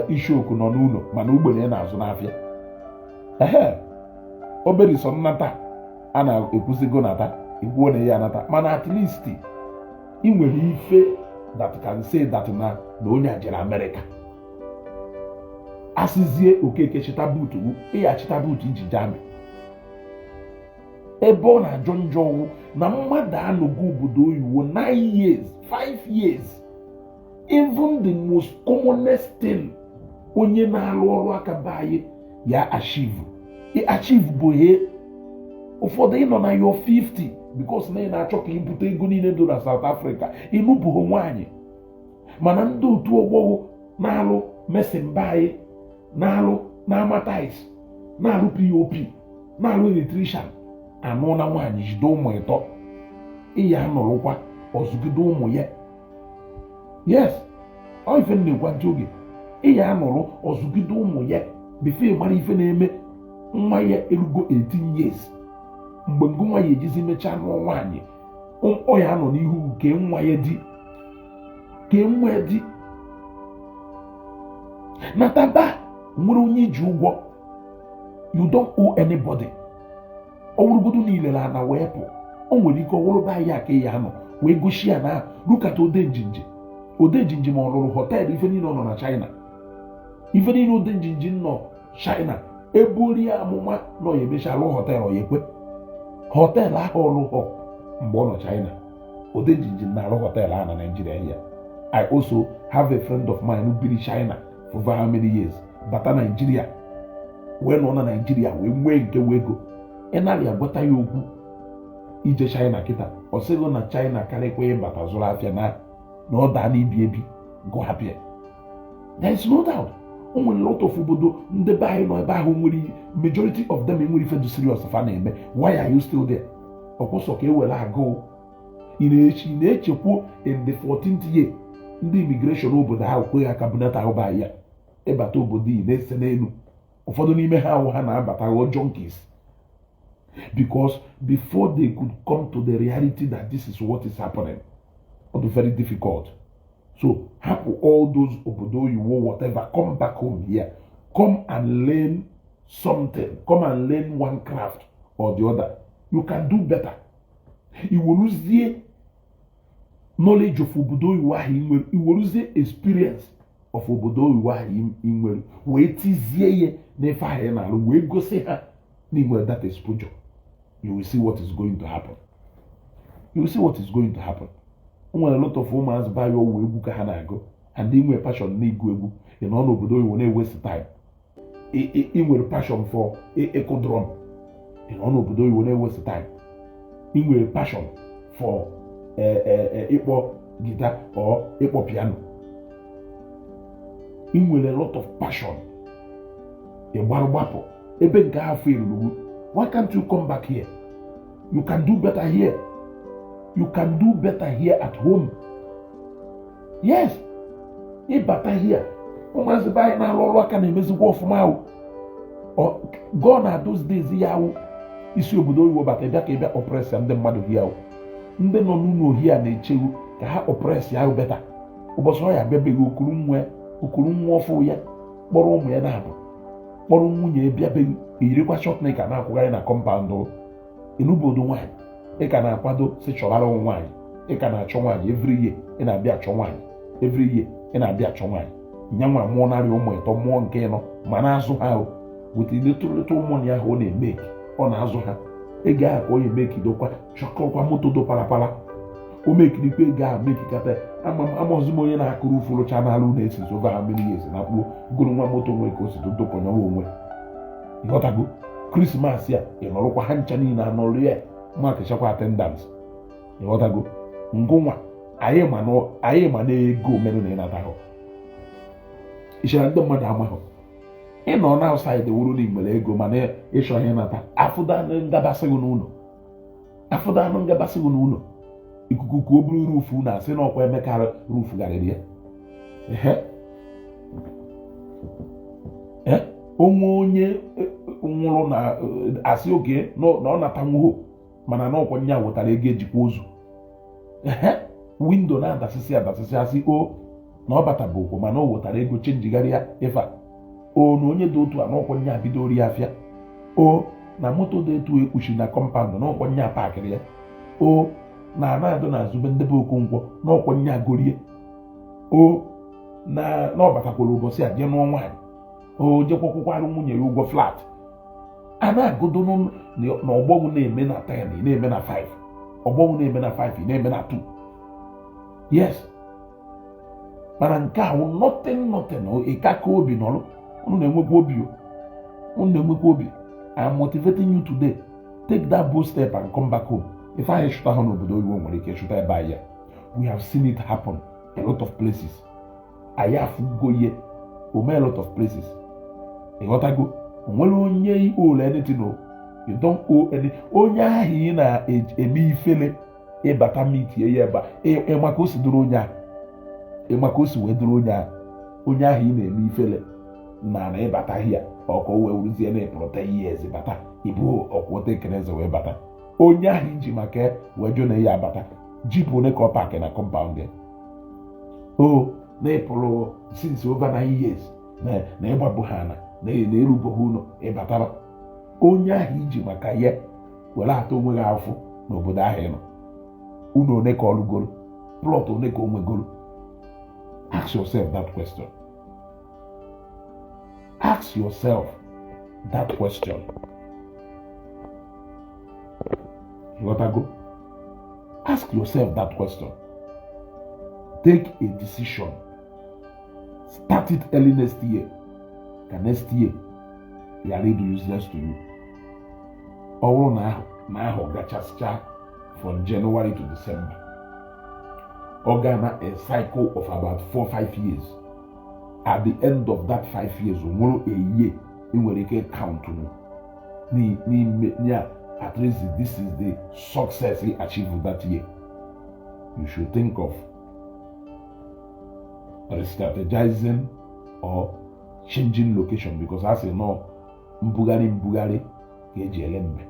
isiokwu nọ n'ụlọ, mana ugbene na-azụ n'afịa. Ehe, obere sọ nnata a na-ekwuzigo nata ikwuo na ya anata, mana at least ị nwere ife that can say that na onye a jere Amerịka. Asịzie Okeke chịta buutu, ịya chịta buutu iji jee amị. Ebe ọ na-ajọ njọ ọwụ na mmadụ anọgo obodo oyibo 9 years, 5 years, even the most commonest thing onye na-alụ ọrụ aka be anyị ya achieve, achieve bụ he ụfọdụ ịnọ na your 50, because na ị na-achọ ka ibute ego niile dị na South Africa. Ịnụbụghị nwaanyị, mana ndị otu ọgbọghọ na-alụ mason be anyị, na-alụ na-ama tiles, na-alụ POP, na-alụ electrician, anụ na nwaanyị, jide ụmụ ịtọ. Ịya anọrụkwa ọzụgide ụmụ ya. Yes, ọ ife m na-ekwu ntị oge ịya anọrụ ọzụgide ụmụ ya before mara ife na-eme. Nwa ya erugo 18 years mgbe ngụ nwa ya ejizi mechaa nụọ nwaanyị. Ọ ya nọ n'ihu nke nwa ya di, ke nwa ya di nataba. Nwere onye iji ụgwọ? You don't owe anybody. Ọ wụrụgodu niile na ana wee pụ, o nwere ike ọwụrụ be anyị aka ya nọ wee gosi ya na rukata ode njinji, ode njinji. Ma ọ rụrụ hotel, ife niile ọ nọ na China, ife niile ode njinji nọ China eburi amụma nọ ya emecha rụọ hotel. Ya ekwe hotel ahụ ọlụghọ mgbe ọ nọ China. Ode njinji na-arụ hotel ahụ na Nigeria ya. I also have a friend of mine who biri China for over how many years, bata Nigeria wee nọ na Nigeria wee nwee nke wee ego. Ị narị agwata ya okwu ije China kịta, ọ sịghị na China karịkwa ịbata zụrụ afịa na ọ daa n'ibi ebi go hapịa. There is no doubt o nwere lot of obodo ndị be anyị nọ ebe ahụ nwere, majority of them enwere ife dị serious fa na-eme. Why are you still there? Ọkwụsọ ka e were agụụ ị na-eche, ị na-echekwu in the 14th year ndị immigration obodo ahụ kweghị aka bunata ahụ ya ịbata obodo ị na-ese n'elu. Ụfọdụ n'ime ha ahụ ha na-abata ghọọ junkies, because before they could come to the reality that this is what is happening, ọ dị very difficult. So hapụ all those obodo oyibo, whatever. Come back home here. Come and learn something. Come and learn one craft or the other. You can do better. Iweruzie Knowledge of obodo oyibo ahụ ị nwere, iweruzie experience of obodo oyibo ahụ ị nwere wee tizie ihe n'ife ahụ ị na-alụ, wee gosi ha na ị nwere that exposure. You will see what is going to happen. You will see what is going to happen. O nwere a lot of ụmụazị be anyị, ọwụ egwu ka ha na-agụ, and ị nwere passion na ịgụ egwu, ị nọ n'obodo oyibo na-ewaste time. Ị nwere passion for ịkụ drum, ị nọ n'obodo oyibo na-ewaste time. Ị nwere passion for ịkpọ guitar or ịkpọ piano, ị nwere a lot of passion, ị gbara gbapụ ebe nke ahụ eruru. Why can't you come back here? You can do better here. You can do better here at home. Yes, ịbata here, ụmụazị be anyị na-alụ ọrụ aka na-emezikwa ọfụma ahụ. Gone are those days ya awụ isi obodo oyibo bata, ịbịa ka ịbịa oppress ndị mmadụ hie ahụ. Ndị nọ n'ụlọ ohi a na-echewu ka ha oppress ahụ better. Ụbọchị ọ ya bịabeghị, okuru nwa, okuru nwa ọfụ ya, kpọrọ ụmụ ya na-abụ, kpọrọ nwunye ya bịabeghị, eyirikwa short ka na-akwụgharị na compound. Enubodo nwaanyị, ị ka na-akwado si chọbara ụmụ nwaanyị, ị ka na-achọ nwaanyị. Every year ị na-abịa achọ nwaanyị, every year ị na-abịa achọ nwaanyị. Nyanwa mụọ narị ụmụ ịtọ, mụọ nke ịnọ, ma na-azụ ha o with little little money ahụ ọ na-emeki, ọ na-azụ ha. Ego ahụ ka ọ na-emekidokwa, chọkọrọkwa moto do parapara. O mekirikwa ego ahụ, mekikata. Amaghịzi m onye na-akụrụ ufu rụcha n'alụ na-esi over how many years na kpuo goro nwa moto nwere ka o si dokonyewa onwe. Ịghọtago? Christmas a, ị nọrọkwa, ha ncha niile anọrụ ya makịchakwa attendance. Ịghọtago? Ngụnwa anyị ma na anyị ma na ego merụ na ịnatahụ ichere ndị mmadụ amahụ. Ịnọ na outside wuru na nwere ego, mana ịchọghị ịnata. Afụdanụ ngabasị gị n'ụlọ, afụdanụ ngabasị gị n'ụlọ. Ikuku ka o buru roof na asị na ọkwa Emeka roof garịrị ya. Ehe, onwe onye nwụrụ na asị oge na ọ nata nwuho, mana na ọkwa nya wetara ego ejikwa ozu. Ehe, window na-adasịsị adasịsị, asị o na ọ bata bụ okwu, mana o wetara ego chenjigharịa ife a. O na onye dị otu a n'ọkwa nya bidoro ya afịa. O na moto dị etu ekpuchi na compound n'ọkwa nya pakịrị ya. O na ana-adụ na azụbe ndebe Okonkwo n'ọkwa nya gorie. O na ọ batakwara ụbọchị a jee nụọ nwaanyị, o jekwakwụkwara nwunye ya ụgwọ flat. A na-agụdo na ọgbọgwụ na-eme na 10, ị na-eme na 5, ọgbọgwụ na-eme na 5, ị na-eme na 2. Yes, mana nke a wụ nothing, nothing. Ịkaka obi nọrọ. Unu na-enwekwa obi o, unu na-enwekwa obi. I am motivating you today. Take that bold step and come back home. Ife anyị chụta ha n'obodo oyibo nwere ike chụta ebe anyị. We have seen it happen a lot of places. Anyị afụgo ihe ome a lot of places. Ịghọtago? O nwere onye owe anything o. You don't owe any. Onye ahụ ị na-eme ifele, ịbata mitie ya ebe a, ịma ka o si dụrụ onye ahụ, ịma ka o si wee dụrụ onye ahụ. Onye ahụ ị na-eme ifele na ịbata hia ọka o wee wuruzie na ịpụrụ 10 years bata, ibu ọkwụta ekeneze wee bata. Onye ahụ iji maka wee jụ na ya abata, jeep one ka ọ park na compound ya. O na ịpụrụ since over 9 years na ịgbabụ ha na erubeghị ụlọ ịbatara. Onye ahụ iji maka ya were ata onwe gị afụ n'obodo ahụ ị nọ, unu one ka ọ lụgoro, plot one ka o nwegoro? Ask yourself that question. Ask yourself that question. Ịghọtago? Ask yourself that question. Take a decision. Start it early next year, ka next year ghara ịdị useless to you. Ọ bụrụ na ahụ na ahụ gachasịcha from January to December, ọ ga na a cycle of about 4-5 years. At the end of that 5 years, o nwere a year ị nwere ike count n'ime ya. At least this is the success he achieved that year. You should think of re-strategizing or changing location, because a sị nọ mbugharị mbugharị ka eji ele mbe.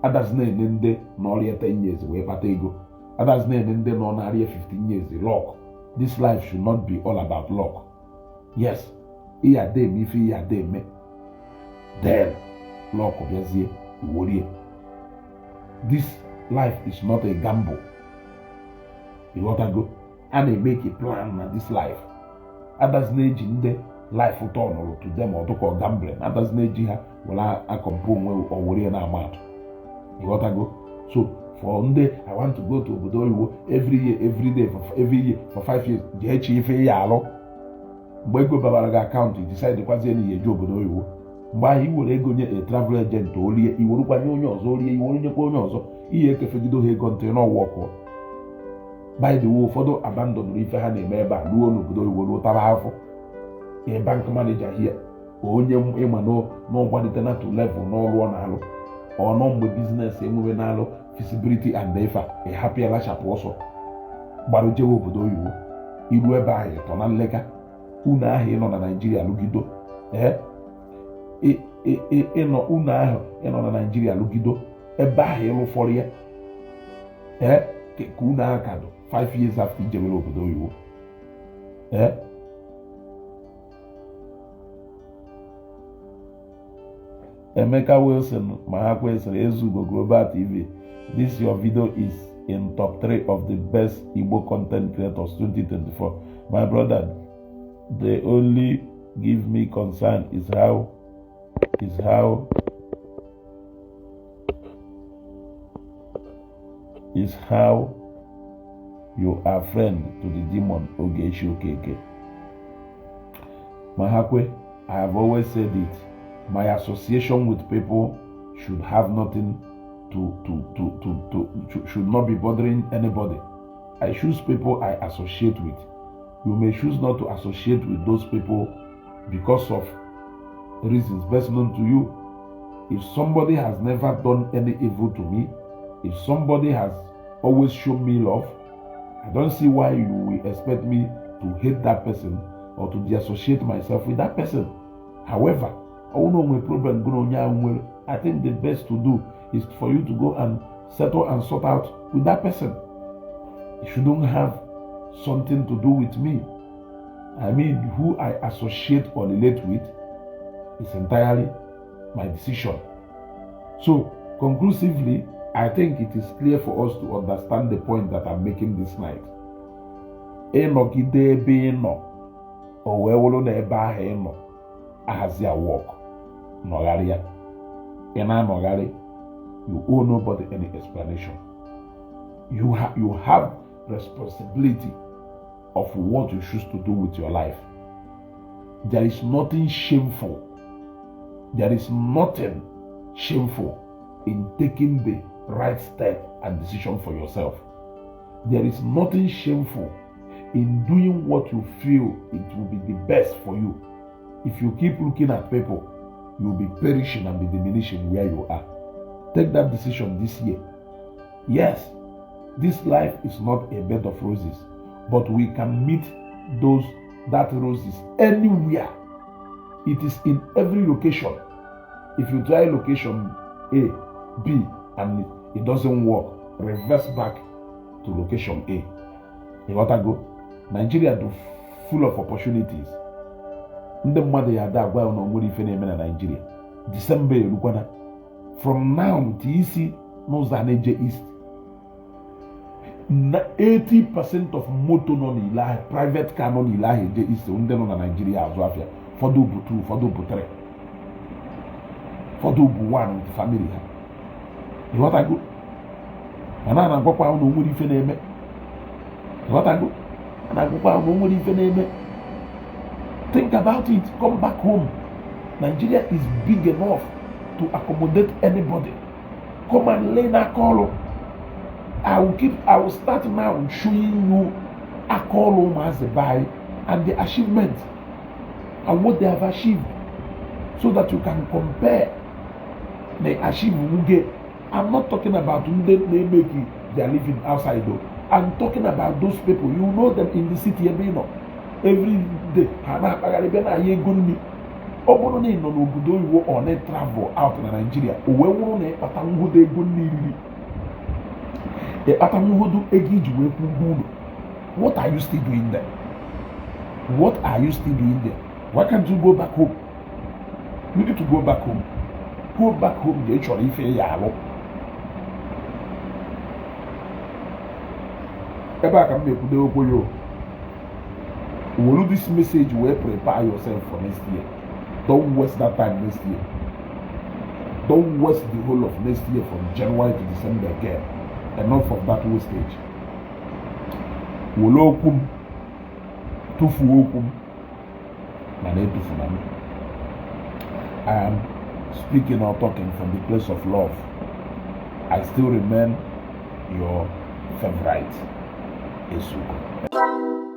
Adazi na-ene ndị n'ọrịa 10 years wee kpata ego. Adazi na-ene ndị nọ n'arịa 15 years. Luck, this life should not be all about luck. Yes, ihe ada eme ife, ihe ada eme, then luck bịazie iworie. This life is not a gamble. Ịghọtago? A na-emeke plan na this life. Adazi na-eji ndị life ụtọ nụrụ to them ọdụkọ gambling. Adazi na-eji ha were akọmpe onwe owere ya na-ama atụ. Ịghọtago? So for ndị I want to go to obodo oyibo every year, every day, for every year for 5 years, jee chi ife ya alụ. Mgbe ego babara gị account, decide kwazie na ihe eje obodo oyibo. Mgbe ahụ i were ego nye a travel agent, orie, iwerukwa nye onye ọzọ, orie, iwere nyekwa onye ọzọ, ihe ekefegido ha ego ntị n'ọwa ọkụ. By the way, ụfọdụ abandonụrụ ife ha na-eme ebe a ruo n'obodo oyibo, ruo tara afọ. A bank manager here, onye ịma n'ọgbalite na to level n'ọrụ ọ na-alụ ọnọ, mgbe business enwebe na-alụ feasibility and ife a, ịhapụ ya, lachapụ ọsọ, gbara jewe obodo oyibo. Iru ebe ahụ, ịtọ na nleka unu ahụ ịnọ na Naijiria lụgido. Ee, ịnọ unu ahụ ịnọ na Naijiria lụgido ebe ahụ ịlụfọrọ ya. Ee, ka unu ahụ ka dụ 5 years after ijewere obodo oyibo. Ee, Emeka Wilson ma ha kwesịrị Ezugo Global TV, this your video is in top 3 of the best Igbo content creators 2024. My brother, the only give me concern is how you are friend to the demon Ogechi Okeke. Mahakwe, I have always said it. My association with people should have nothing to should not be bothering anybody. I choose people I associate with. You may choose not to associate with those people because of reasons best known to you. If somebody has never done any evil to me, if somebody has always shown me love, I don't see why you will expect me to hate that person or to disassociate myself with that person. However, I won't know my problem going on. I think the best to do is for you to go and settle and sort out with that person. It shouldn't have something to do with me. I mean, who I associate or relate with is entirely my decision. So, conclusively, I think it is clear for us to understand the point that I'm making this night. Ịnọgide ebe ị nọ, o wee wụrụ na ebe ahụ ị nọ ahazi work, nọgharịa. Ị na-anọgharị, you owe nobody any explanation. You have responsibility of what you choose to do with your life. There is nothing shameful. There is nothing shameful in taking the right step and decision for yourself. There is nothing shameful in doing what you feel it will be the best for you. If you keep looking at people, you will be perishing and be diminishing where you are. Take that decision this year. Yes, this life is not a bed of roses, but we can meet those that roses anywhere. It is in every location. If you try location A, B, and it doesn't work, reverse back to location A. Ịghọtago? Nigeria dị full of opportunities. Ndị mmadụ ya ada agwa ya na onwere ife na-eme na Nigeria. December erukwana. From now to isi n'ụzọ a na-eje east, na 80% of moto nọ n'ile ahịa, private car nọ n'ile ahịa eje east, ndị nọ na Nigeria azụ afịa. Ụfọdụ bụ 2, ụfọdụ bụ 3, ụfọdụ bụ 1 with family ha. Ịghọtago? Mana a na-agwakwa na onwere ife na-eme. Ịghọtago? A na-agwakwa na onwere ife na-eme. Think about it. Come back home. Nigeria is big enough to accommodate anybody. Come and learn aka ọrụ. I will start now showing you aka ọrụ ụmụazị be anyị and the achievement and what they have achieved, so that you can compare the achieve nwuge. I'm not talking about ndị na-emeki their living outside though. I'm talking about those people, you know them in the city ebe ị nọ every day, ha na-akpagharị bịa na-ahịa ego nri. Ọ bụrụ na ị nọ n'obodo oyibo ọ na-travel out na Nigeria, o wee wụrụ na ịkpata nhụdo ego nri riri, ịkpata nhụdo ego iji wee kwụ ụgwọ ụlọ, what are you still doing there? What are you still doing there? Why can't you go back home? You need to go back home. Go back home. Ga ị chọrọ ife ya alụ. Ebe a ka m na-ekwudo okwu ya o. Were this message wee prepare yourself for next year. Don't waste that time next year. Don't waste the whole of next year from January to December again. Enough of that wastage. Were okwu m, tụfuo okwu m, mana etufuna m. I am speaking or talking from the place of love. I still remain your favorite, Esugo.